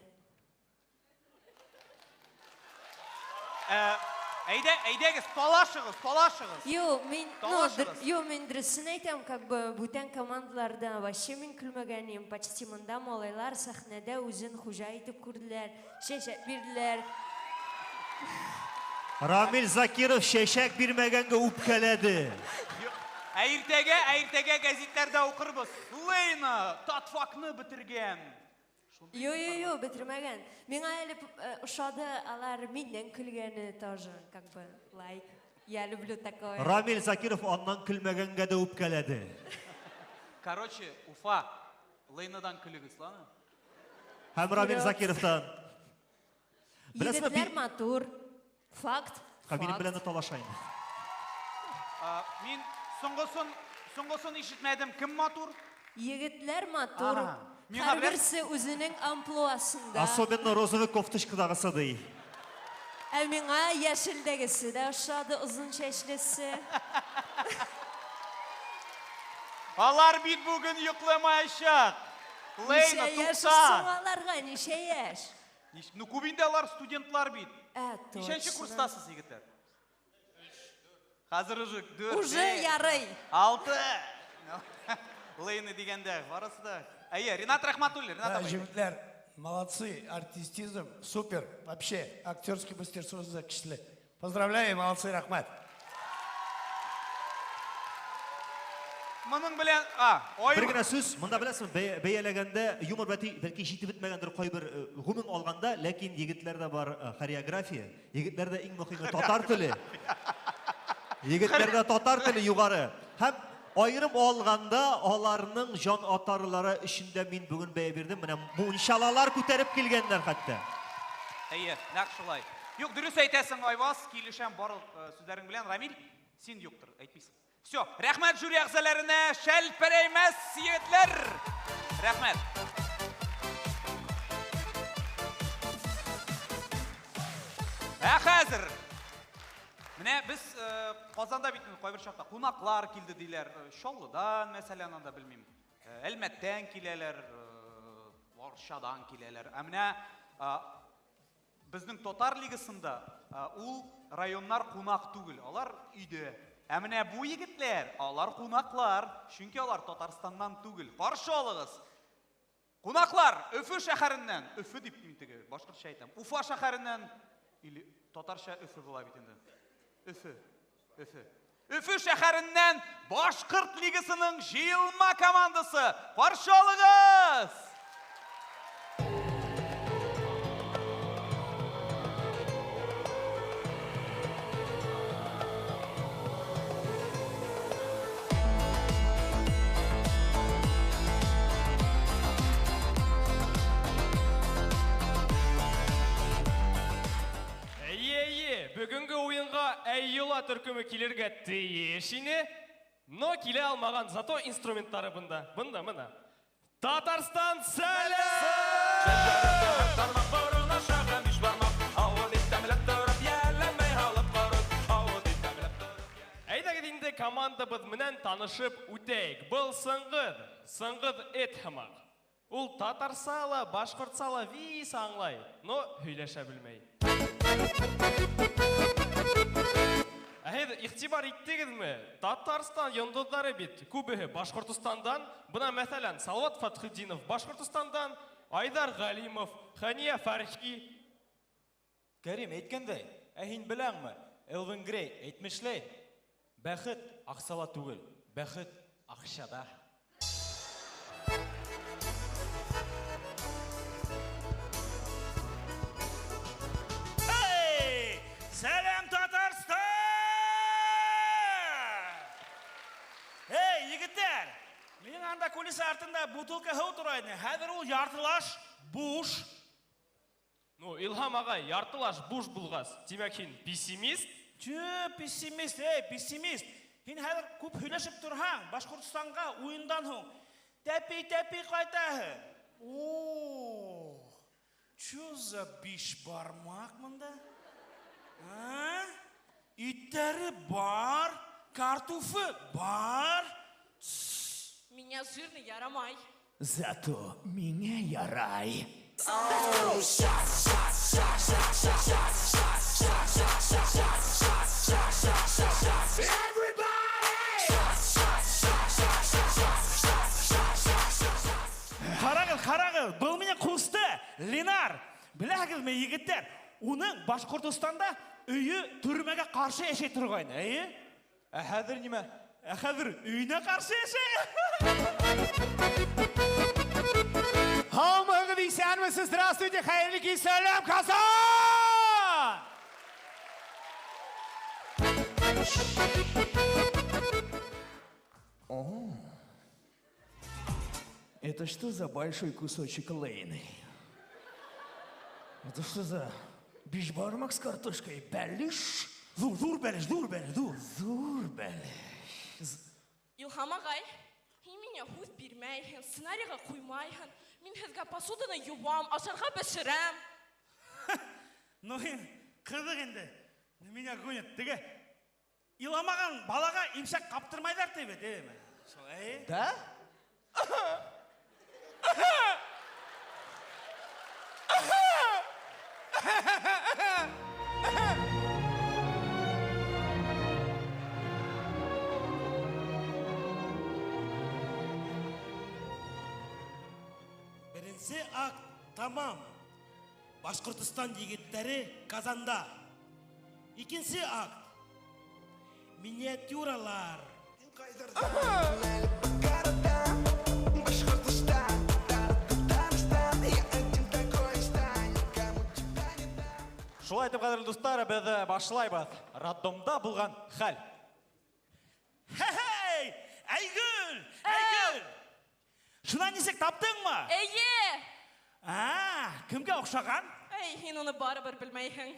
Ә, Әйдә, әйдәгез, талашыгыз, талашыгыз. Ю, мин, ну, Талашыгыз. ю, мин дөресен әйтәм, как бы бүтән командаларда вообще мин көлмәгән идем. Почти монда малайлар сәхнәдә үзен хуҗа итеп күрделәр, чәчәк бирделәр. Рамил Закиров чәчәк бирмәгәнгә үпкәләде. Ә иртәгә, ә иртәгә гәзитләрдә укырбыз. Лейна татфакны бетергән. Ю, ю, ю, бетермәгән. Миңа әле э, ошады алар миннән көлгәне тоже, как бы, лайк. Я люблю такое. Рамил Закиров аннан көлмәгәнгә дә үпкәләде. Короче, Уфа, Лейнадан көлегез, ладно? Һәм Рамил Закировтан. Беләсезме, Егетләр матур. Факт. Һәм минем Факт. белән дә талаша инде. А, Мин соңгысын, соңгысын ишетмәдем. Кем матур? Егетләр матур. Ага. Миңа Һәрберсе үзенең амплуасында. Особенно розовый кофточкадагысы ди. Ә миңа яшелдәгесе дә ошады, озын чәчлесе. Алар бит бүген йокламаячак. Лейна, Ничә яшь тукта! соң аларга, ничә яшь? Ну күп инде алар студентлар бит. Ә, Ничәнче точно. курстасыз, егетләр? Хәзер уже дүрт, Уже беш, ярый. Алты. Лейна дигәндә барысы да. Әйе, Ринат Рахматуллин, Ринат Да, абый. егетләр, молодцы, артистизм, супер, вообще, актерский мастерство көчле. Поздравляю, молодцы, рәхмәт. Моның белән, а, ой. Бер генә сүз, монда беләсеңме, бәяләгәндә юмор бәлки, бәлки җитеп бетмәгәндер кайбер гомум алганда, ләкин егетләрдә бар хореография, егетләрдә иң мөһиме татар теле. Егетләрдә татар теле югары. Һәм аерым алганда аларның җан атарлары өчен дә мин бүген бәя бирдем. Менә мунчалалар күтәреп килгәннәр хәтта. Әйе, нәкъ шулай. Юк, дөрес әйтәсең, Айваз, килешәм барлык сүзләрең белән. Рамил, син юктыр, әйтмисең. Все, рәхмәт жюри әгъзаларына, шәлперәймәс егетләр. Рәхмәт. Ә хәзер менә без Казанда бит инде кайбер чакта кунаклар килде диләр. Чаллыдан, мәсәлән, анда белмим. Әлмәттән киләләр, Арчадан киләләр. Ә менә безнең татар лигасында ул районнар кунак түгел, алар өйдә. Ә менә бу егетләр, алар кунаклар, чөнки алар Татарстаннан түгел. Каршы алыгыз. Кунаклар Өфе шәһәреннән, Өфе дип мин теге башкортча әйтәм. Уфа шәһәреннән или татарча Өфе була бит инде. Өфе, Өфе. Өфе шәһәреннән Башкорт лигасының җыелма командасы. Каршы алыгыз! Әйе, әйе, бүгенге уенга Әййола төркеме килергә тиеш ине, но килә алмаган, зато инструментлары бында. Бында, мына. Татарстан сәлам! Әйдәгез инде командабыз менән танышып үтәйек. Был Сыңгыз, Сыңгыз эт һымак. Ул татарса ла, башкортса ла вис аңлай, но һөйләшә белмәй. Ә һеҙ игътибар иттегеҙме? Татарстан йондоҙҙары бит күбеһе Башҡортостандан. Бына мәҫәлән, Салават Фәтхетдинов Башҡортостандан, Айдар Галимов, Хәния Фәрхи. Кәрим, әйткәндәй, ә һин беләңме? Элвин Грей әйтмешләй, бәхет аҡсала түгел, бәхет аҡсада. Эй! Сәлам, Татарстан! Эй, егетләр! Минең анда кулиса артында бутылка һыу тора ине. Хәҙер ул яртылаш буш. Ну, Илһам ағай, яртылаш буш булғас, тимәк һин пессимист? Чү, пессимист, эй, пессимист. Һин хәҙер күп һөйләшеп торһаң, Башҡортостанға уйындан һуң тәпи-тәпи ҡайтаһың. О, чё за бишбармак мында? А? Иттәре бар, картуфы бар. Меня жирный ярамай. Зато меня ярай. Ҡарағыҙ, ҡарағыҙ, был минең ҡусты, Ленар. Беләһегеҙме, егеттәр, уның Башҡортостанда өйө төрмәгә ҡаршы йәшәй торғайны, эйе? Ә хәҙер нимә? Ә хәҙер өйөнә ҡаршы йәшәй. Һаумыһығыҙ, иҫәнмеһегеҙ, здравствуйте, хәйерле кис, сәләм, Казан! О, это что за большой кусочек Лейны? Это что за бишбармак с картошкой? Бәлеш? Ҙур, ҙур бәлеш, ҙур бәлеш, ҙур. Ҙур бәлеш. Илһам ағай, һин миңә һүҙ бирмәйһең, сценарийға ҡуймайһың. Мин һеҙгә посуданы йыуам, ашарға бешерәм. Ну, һин ҡыҙыҡ инде. Меня гонят. Теге иламаған балаға имсәк ҡаптырмайҙар ти бит, әйеме? Шулай. Да? Беренче акт тамам. Башкортостан егетләре Казанда. Икенче акт. Миниатюралар. Шулай итеп, кадерле дуслар, без э, башлайбыз. Роддомда булган хәл. Хе-хей! Айгөл! Айгөл! Шуннан ничек таптыңмы? Әйе! А, кемгә охшаган? Әй, һин уны барыбер белмәйһең.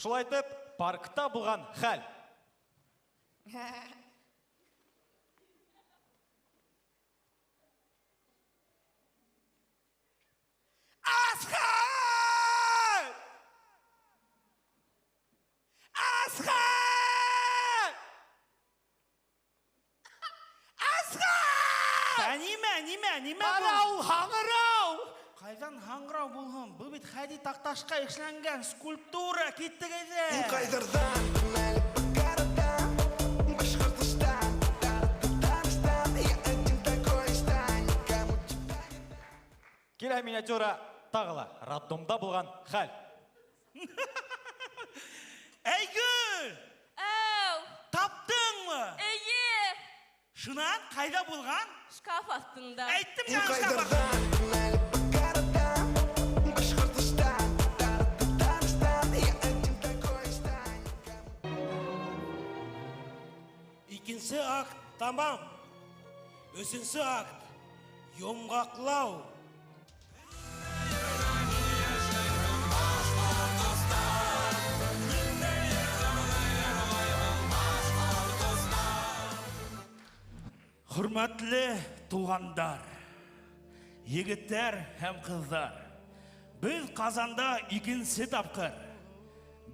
Шулай итеп, паркта булган хәл. Асхат! Асхат! Асхат! Ә нимә, нимә, нимә бу? Ана ул һаңгырау! Кайдан һаңгырау булһын? Бу бит Хәди Такташка эшләнгән скульптура. Киттек әйдә. Килә миниатюра тагы ла роддомда булган хәл. Айгөл! Әү! Таптыңмы? Әйе! Шуннан кайда булган? Шкаф астында. Әйттем я шкаф астында. Икенче акт тамам. Өченче акт йомгаклау. Хөрмәтле тугандар, егетләр һәм кызлар. Без Казанда икенче тапкыр.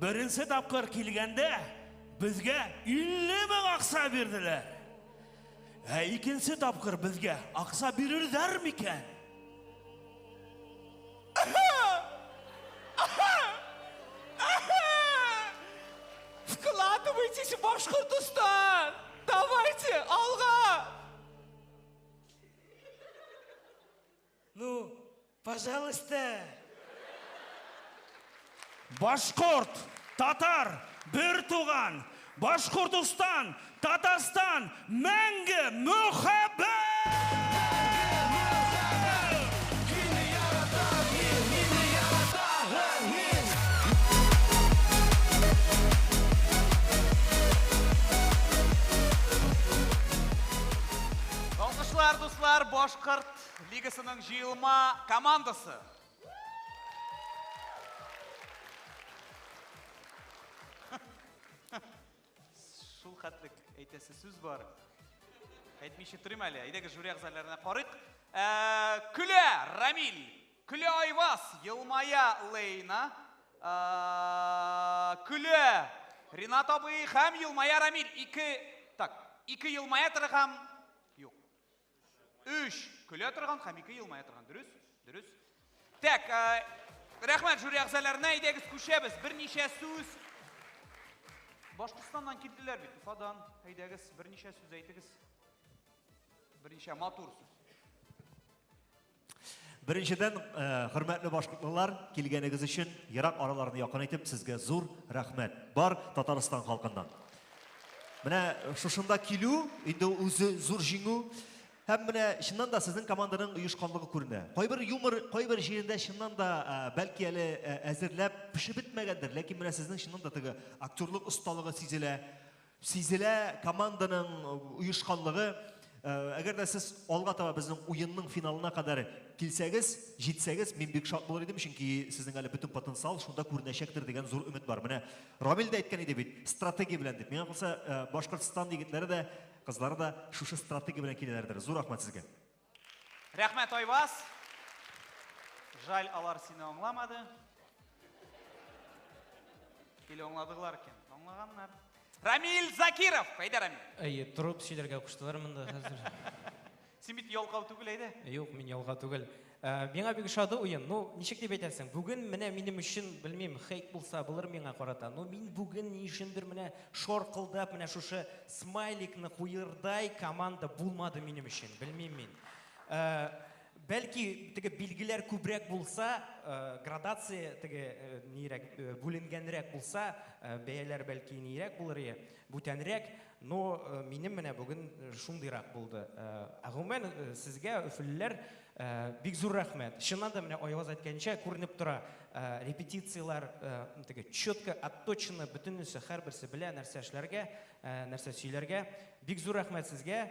Беренче тапкыр килгәндә безгә 50 мең акча бирделәр. Ә икенче тапкыр безгә акча бирерләр микән? Вкладывайтесь в Башкортостан! Давайте, алга! Ну, пожалуйста. Башкорт, татар, бер туган. Башкортостан, Татарстан, мәңге мөхәббәт! Алкышлар, дуслар, Башкорт лигасының җыелма командасы. Шул хәтлек әйтәсе сүз бар. Әйтмичә торыйм әле. Әйдәгез жюри әгъзаларына карыйк. Ә, Көлә Рамил, көлә Айваз, елмая Лейна, ә, көлә Ринат абый һәм елмая Рамил. Ике, так, ике елмая торган, юк. Өч көлә торган һәм ике елмая торган. Дөрес? Дөрес. Так, ә, рәхмәт жюри әгъзаларына. Әйдәгез күчәбез. Берничә сүз. Башкортстаннан килделәр бит, Уфадан. Әйдәгез, берничә сүз әйтегез. Берничә матур сүз. Беренчедән, э, хөрмәтле башкортлылар, килгәнегез өчен ерак араларны якын итеп сезгә зур рәхмәт. Бар Татарстан халкыннан. Менә шушында килү инде ул үзе зур җиңү. Һәм менә чыннан да сезнең команданың оешканлыгы күренә. Кайбер юмор, кайбер җирендә чыннан да э, бәлки әле э, әзерләп пешеп бетмәгәндер, ләкин менә сезнең чыннан да теге актерлык осталыгы сизелә. Сизелә команданың оешканлыгы. Э, Әгәр дә сез алга таба безнең уенның финалына кадәр килсәгез, җитсәгез, мин бик шат булыр идем, чөнки сезнең әле бөтен потенциал шунда күренәчәктер дигән зур өмет бар. Менә Рамил дә әйткән иде бит, стратегия белән дип. Миңа калса, э, Башкортстан егетләре дә, кызлары да шушы стратегия белән киләләрдер. Зур рәхмәт сезгә. Рәхмәт, Айваз. Жаль, алар сине аңламады. Или аңладылар икән? Аңлаганнар. Рамил Закиров. Әйдә, Рамил. Әйе, торып сөйләргә куштылар монда хәзер. Син бит ялкау түгел, әйдә. Юк, мин ялга түгел. Э, миңа бик ошады уен. Ну, ничек дип әйтәсең? Бүген менә минем өчен, белмим, хейт булса булыр миңа карата. Но мин бүген ни өчендер менә шоркылдап, менә шушы смайликны куердай команда булмады минем өчен. Белмим мин. Э, бәлки теге билгеләр күбрәк булса, э, градация теге э, нирәк бүленгәнрәк булса, бәяләр бәлки нирәк булыр иде, бүтәнрәк. Но минем менә бүген шундыйрак булды. Ә гомумән сезгә, өфелеләр, бик зур рәхмәт. Чыннан да менә Айваз әйткәнчә, күренеп тора, репетицияләр теге четко отточено, бөтенесе, һәрберсе белә нәрсә эшләргә, нәрсә сөйләргә. Бик зур рәхмәт сезгә.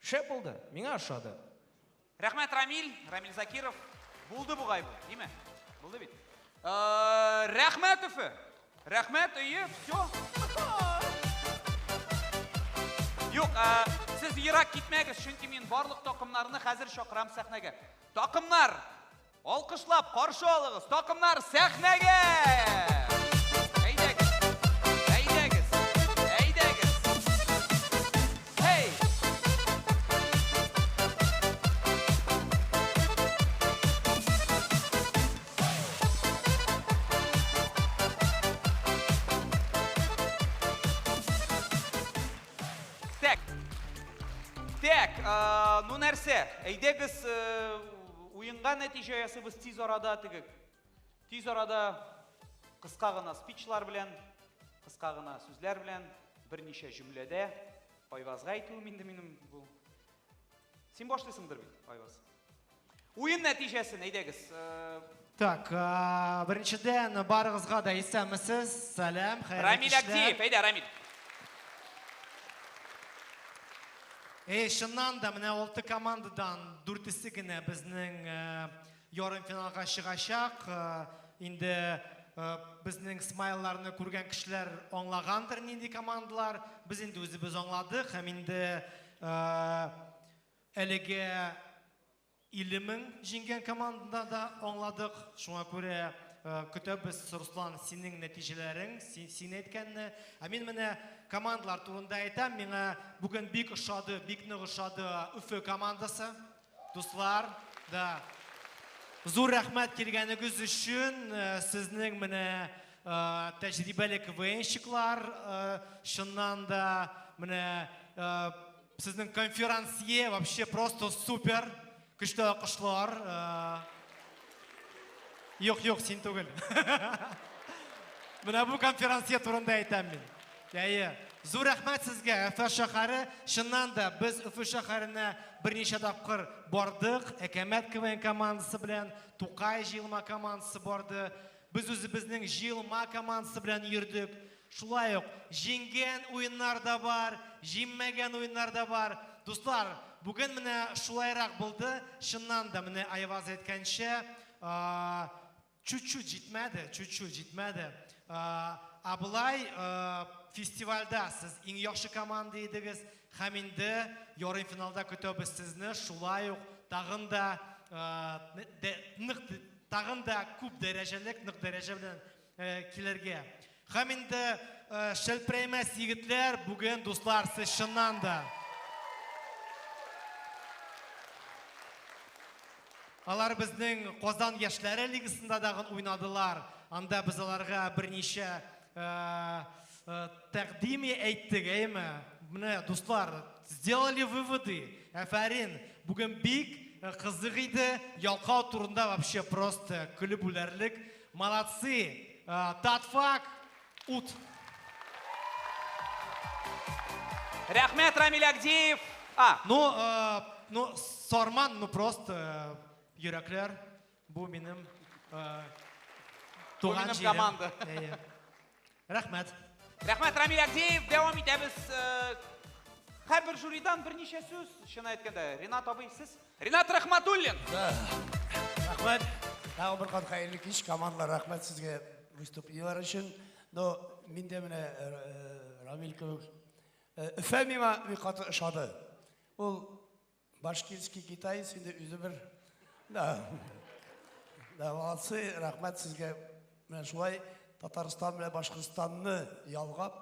Шәп булды, миңа ошады. Рәхмәт, Рамил, Рамил Закиров. Булды бугай бу, димә? Булды бит. Э, рәхмәт, Өфе. Рәхмәт, өе, все. Юк, э, сез ерак китмәгез, чөнки мин барлык такымнарны хәзер чакырам сәхнәгә. Такымнар, Алкышлап каршы алыгыз, такымнар сәхнәгә! Әйдәгез! Әйдәгез! Әйдәгез! Һей! Так. Так, э, ну нәрсә, әйдәгез, э, Уенга нәтиҗә ясыйбыз тиз арада теге. Тиз арада кыска гына спичлар белән, кыска гына сүзләр белән, берничә җөмләдә Айвазга әйтүем инде минем бу. Син башлыйсыңдыр бит, Айваз. Уен нәтиҗәсен әйдәгез. Э, Так, э, беренчедән барыгызга да исәнмесез. Сәлам, хәерле Рамил Әктиев, әйдә, Рамил. Эй, чыннан да, менә алты командадан дүртесе генә безнең э, ярымфиналга чыгачак. Э, инде э, безнең смайлларны күргән кешеләр аңлагандыр нинди командалар. Без инде үзебез аңладык һәм инде әлеге 50 мең җиңгән командада да аңладык. Шуңа күрә э, көтәбез, Руслан, синең нәтиҗәләрең, син, син әйткәнне. Ә мин менә командалар турында әйтәм. Миңа бүген бик ошады, бик нык ошады Өфе командасы. Дуслар, да. Зур рәхмәт килгәнегез өчен. Э, сезнең менә э, тәҗрибәле КВНщиклар, чыннан да менә Сезнең конферансье вообще просто супер. Көчле алкышлар. Э, юк, юк, син түгел. Менә бу конферансье турында әйтәм мин. Әйе. Зур рәхмәт сезгә, Өфе шәһәре. Чыннан да без Өфе шәһәренә берничә тапкыр бардык. Әкәмәт КВН командасы белән, Тукай җыелма командасы барды. Без үзебезнең җыелма командасы белән йөрдек. Шулай ук җиңгән уеннар да бар, җиңмәгән уеннар да бар. Дуслар, бүген менә шулайрак булды. Чыннан да, менә Айваз әйткәнчә, чуть-чуть җитмәде, чуть-чуть җитмәде. Ә болай фестивальдә сез иң яхшы команда идегез һәм инде ярымфиналда көтәбез сезне шулай ук тагын да нык тагын да күп дәрәҗәлек, нык дәрәҗә белән Э, килергә. Һәм инде э, шәлперәймәс егетләр, бүген, дуслар, сез чыннан да Алар безнең Казан яшьләре лигасында дагын уйнадылар. Анда без аларга берничә э, тәкъдим әйттек, әйме? Менә, дуслар, сделали выводы. Әфәрин, бүген бик кызык иде. Ялкау турында вообще просто көлеп үләрлек. Молодцы! Татфак, ут! Рәхмәт, Рамиль Агдеев. А. Ну, ну, Сарман, ну просто йөрәкләр. Бу минем туган җирем. команда. Рәхмәт. Рәхмәт, Рамиль Агдеев. Дәвам итәбез. Һәрбер жюридан берничә сүз, чын әйткәндә. Ренат абый, сез? Ренат Рахматуллин. Да. Рәхмәт. Тагын бер кат хәерле кич, командалар, рәхмәт сезгә выступлениеләр өчен. Но мин дә менә э, э, Рамил кебек э, Өфә миңа бик каты ошады. Ул башкирский китаец инде үзе бер. Да. Да, молодцы, рәхмәт сезгә. Менә шулай Татарстан белән Башкортстанны ялгап.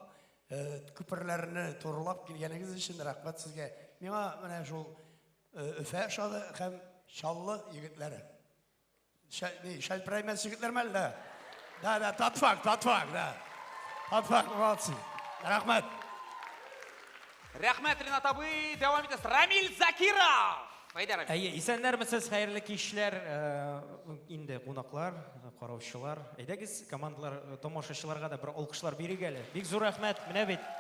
Күперләрне турылап килгәнегез өчен рәхмәт сезгә. Миңа менә шул Өфә ошады һәм Чаллы егетләре. Шәлперәймәс егетләрме әллә? Да, да, татфак, татфак, да. Татфак, молодцы. Рәхмәт. Рәхмәт, Ренат абый. Дәвам итәбез. Рамил Закиров. Әйдә, Рамил. Әйе, исәннәрмесез, хәерле кичләр, инде кунаклар, караучылар. Әйдәгез, командалар, тамашачыларга да бер алкышлар бирик әле. Бик зур рәхмәт, менә бит.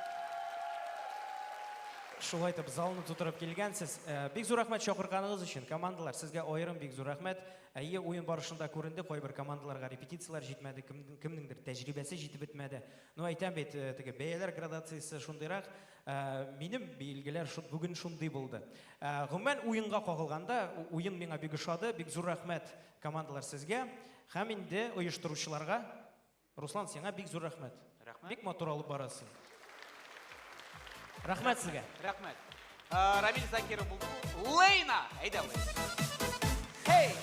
Шулай итеп залны тутырып килгәнсез. Бик зур рәхмәт чакырганыгыз өчен, командалар, сезгә аерым бик зур рәхмәт. Әйе, уен барышында күренде, кайбер командаларга репетицияләр җитмәде, кемнеңдер тәҗрибәсе җитеп бетмәде. Ну, әйтәм бит, теге бәяләр градациясе шундыйрак. Минем билгеләр бүген шундый булды. Гомумән, уенга кагылганда, уен миңа бик ошады. Бик зур рәхмәт, командалар, сезгә. Һәм инде оештыручыларга. Руслан, сиңа бик зур рәхмәт. Рәхмәт. Бик матур алып барасың. Рәхмәт сезгә. Рәхмәт. Рамил Закиров булды бу. Лейна! Әйдә, Лейна. Хей!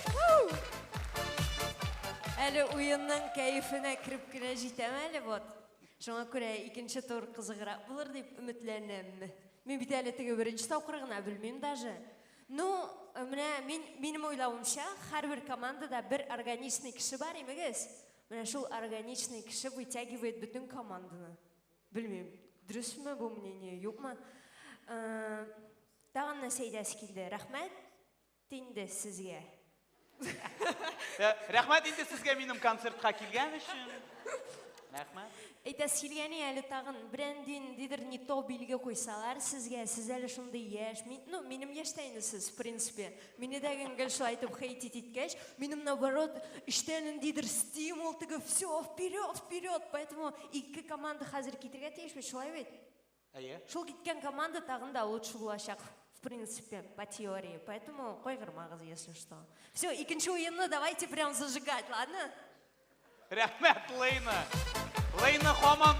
Әле уенның кәефенә кереп кенә җитәм әле, вот. Шуңа күрә икенче тур кызыграк булыр дип өметләнәм. Мин бит әле теге беренче тапкыр гына белмим даже. Ну, менә мин, минем уйлавымча, һәрбер командада бер органичный кеше бар, имегез. Менә шул органичный кеше вытягивает бөтен команданы. Белмим, дөресме бу мнение, юкмы. Тагын нәрсә әйтәсе килде? Рәхмәт инде сезгә. Рәхмәт инде сезгә минем концертка килгән өчен. Рәхмәт. Әйтәсе килгәне әле тагын берәнди ниндидер не то билге куйсалар сезгә, сез әле шундый яшь, мин, ну, минем яшьтә инде сез, в принципе. Мине дә гел шулай итеп хейтить иткәч, минем наоборот, эчтә ниндидер стимул, теге все, вперед, вперед. Поэтому ике команда хәзер китергә тиеш бит, шулай бит? Әйе. Шул киткән команда тагын да лучше булачак, в принципе, по теории. Поэтому кайгырмагыз, если что. Все, икенче уенны давайте прям зажигать, ладно? Рәхмәт, Лейна. Лейна хаман,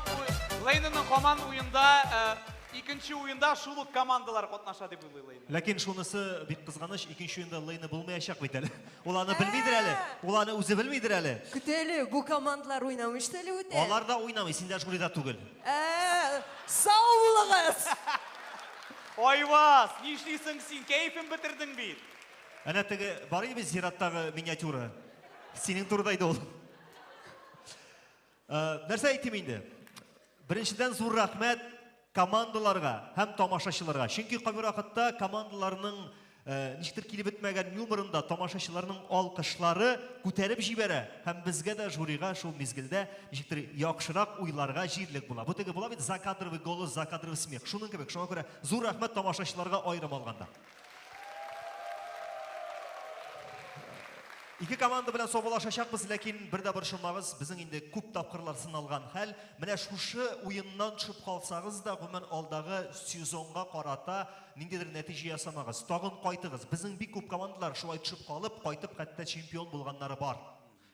Лейнаның хаман уенда, икенче уенда шул ук командалар катнаша дип уйлый Лейна. Ләкин шунысы бик кызганыч, икенче уенда Лейна булмаячак бит әле. Ул аны белмидер әле. Ул аны үзе белмидер әле. Көт әле, бу командалар уйнамый что ли үтә? Алар да уйнамый, син дә жюрида түгел. Ә, сау булыгыз! Айваз, нишлисең син? Кәефен бетердең бит. Әнә теге бар иде бит зираттагы миниатюра. Синең турыда иде ул. Нәрсә әйтим инде? Беренчедән зур рәхмәт командаларга һәм тамашачыларга. Чөнки кайбер вакытта командаларның ничектер килеп бетмәгән юморында тамашачыларның алкышлары күтәреп җибәрә һәм безгә дә жюрига шул мизгелдә ничектер яхшырак уйларга җирлек була. Бу теге була бит закадровый голос, закадровый смех. Шуның кебек. Шуңа күрә зур рәхмәт тамашачыларга аерым алганда. Ике команда белән саубуллашачакбыз, ләкин бер дә борчылмагыз, безнең инде күп тапкырлар сыналган хәл. Менә шушы уеннан төшеп калсагыз да, гомумән алдагы сезонга карата ниндидер нәтиҗә ясамагыз. Тагын кайтыгыз. Безнең бик күп командалар шулай төшеп калып, кайтып хәтта чемпион булганнары бар.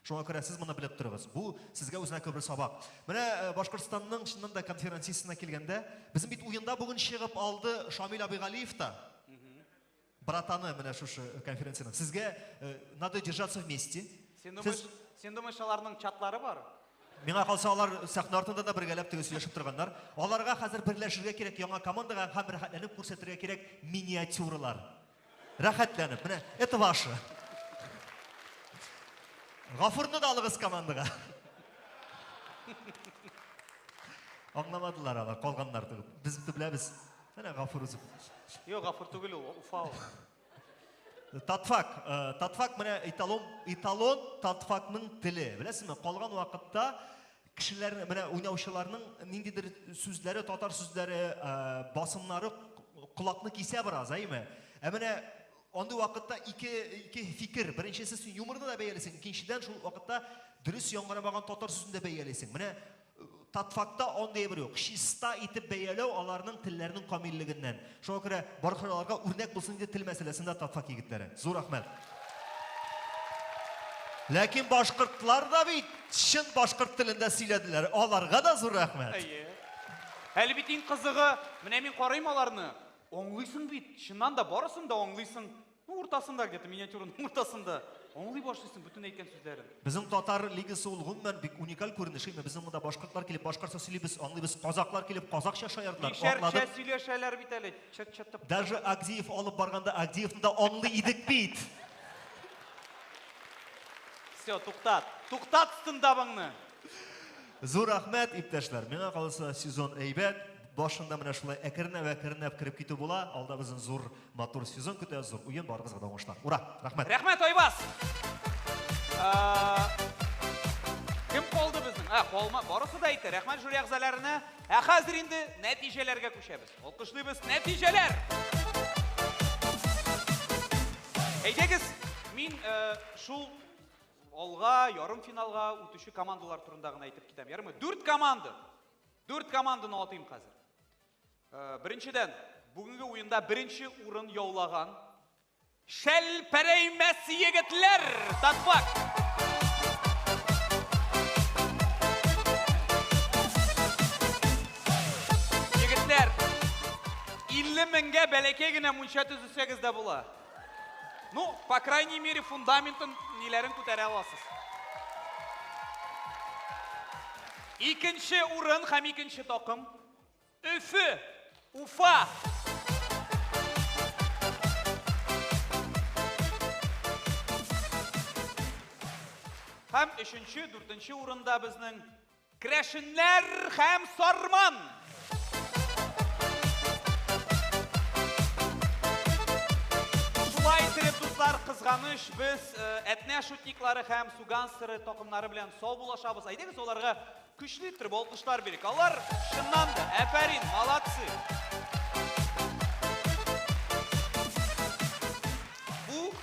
Шуңа күрә сез моны белеп торыгыз. Бу сезгә үзенә күрә бер сабак. Менә э, Башкортстанның чыннан да конференциясенә килгәндә, безнең бит уенда бүген чыгып алды Шамил Абыйгалиев та. Братаны менә шушы конференцияның. Сезгә э, надо держаться вместе. Син думаешь, син думаешь, аларның чатлары бар? Миңа калса, алар сәхнә артында да бергәләп теге сөйләшеп торганнар. Аларга хәзер берләшергә кирәк яңа командага һәм рәхәтләнеп күрсәтергә кирәк миниатюралар. Рәхәтләнеп. Менә это ваше. Гафурны да алыгыз командага. Аңламадылар алар, калганнар түгел. Без беләбез. Менә Гафур үзе. Юк, Гафур түгел ул, Уфа ул. Татфак, э, татфак менә эталон, эталон татфакның теле. Беләсезме, калган вакытта кешеләр менә уйнаучыларның ниндидер сүзләре, татар сүзләре, э, басымнары колакны кисә бераз, әйме? Ә менә андый вакытта ике ике фикер. Беренчесе син юморны да бәялисең, икенчедән шул вакытта дөрес яңгырамаган татар сүзен дә бәялисең. Менә Татфакта андый әйбер юк. Чиста итеп бәяләү аларның телләренең камиллегеннән. Шуңа күрә бархаларга үрнәк булсын иде тел мәсьәләсендә татфак егетләре. Зур рәхмәт. Ләкин башкортлар да бит чын башкорт телендә сөйләделәр. Аларга да зур рәхмәт. Әйе. Әле бит иң кызыгы, менә мин карыйм аларны, аңлыйсың бит, чыннан да барысын да аңлыйсың. Ну, уртасында где-то, миниатюраның уртасында. Аңлый башлыйсың бөтен әйткән сүзләрен. Безнең татар лигасы ул гомумән бик уникаль күренеш. Әйме, безнең монда башкортлар килеп башкортча сөйлибез, аңлыйбыз, казаклар килеп казакча шаярдылар, Мишәрчә аңладык. сөйләшәләр бит әле. Чат-чат. Даже Агдиев алып барганда Агдиевны да аңлый идек бит. Все, туктат. Туктат стендабыңны. Зур рәхмәт, иптәшләр. Миңа калса, сезон әйбәт. Башында менә шулай әкренләп-әкренләп кереп китү була. Алда безне зур, матур сезон көтә, зур уен, барыгызга да уңышлар. Ура! Рәхмәт. Рәхмәт, Айбаз. Кем калды безнең? Ә, калма, барысы да әйтте. Рәхмәт жюри әгъзаларына. Ә хәзер инде нәтиҗәләргә күчәбез. Алкышлыйбыз нәтиҗәләр. Әйдәгез, мин шул алга, ярымфиналга үтүче командалар турында гына әйтеп китәм. Ярыймы? Дүрт команда. Дүрт команданы атыйм хәзер. Беренчедән, бүгенге уенда беренче урын яулаган Шәлпәрәймәс егетләр, Татфак. Егетләр, 50 меңгә бәләкәй генә мунча төзесәгез дә була. Ну, по крайней мере, фундаментын ниләрен күтәрә аласыз. Икенче урын һәм икенче такым Өфе, Уфа. Һәм өченче, дүртенче урында безнең Керәшеннәр һәм Сарман. Шулай итеп, дуслар, кызганыч, без Әтнә шутниклары һәм Суганстеры такымнары белән саубуллашабыз. Әйдәгез аларга көчле иттереп алкышлар бирик. Алар чыннан да, әфәрин, молодцы. Бу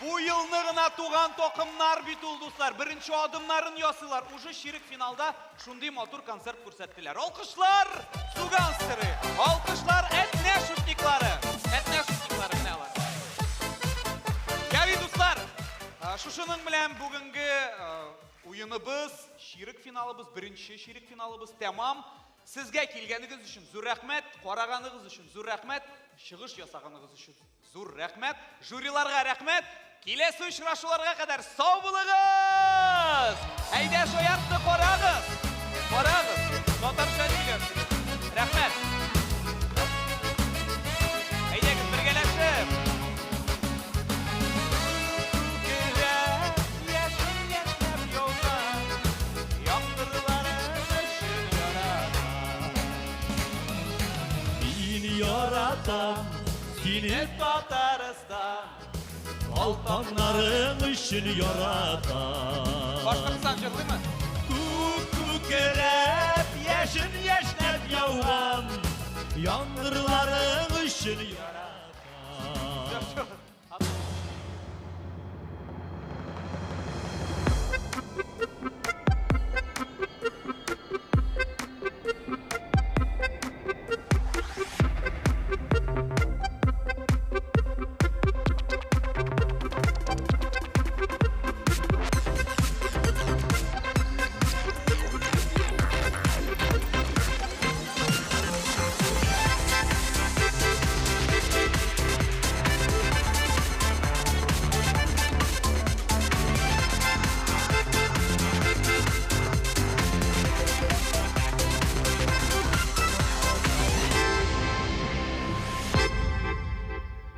бу елны гына туган такымнар бит ул, дуслар. Беренче адымнарын ясыйлар. Уже чирек финалда шундый матур концерт күрсәттеләр. Алкышлар Суганстеры, алкышлар Әтнә шутниклары. Әтнә шутниклары менә алар. Ярый, дуслар, шушының белән бүгенге уеныбыз, чирек финалыбыз, беренче чирек финалыбыз тәмам. Сезгә килгәнегез өчен зур рәхмәт, караганыгыз өчен зур рәхмәт, чыгыш ясаганыгыз өчен зур рәхмәт, жюриларга рәхмәт. Киләсе очрашуларга кадәр сау булыгыз! Әйдә шаяртны карагыз! Карагыз! Татарча сөйләшегез. Рәхмәт! Әйдәгез бергәләшеп! Мин яратам сине Татарстан. Алтаннарың өчен яратам. Башкортстан җырлыймы? Күк күкрәп, яшен яшьнәп яуган яңгырларың өчен яратам.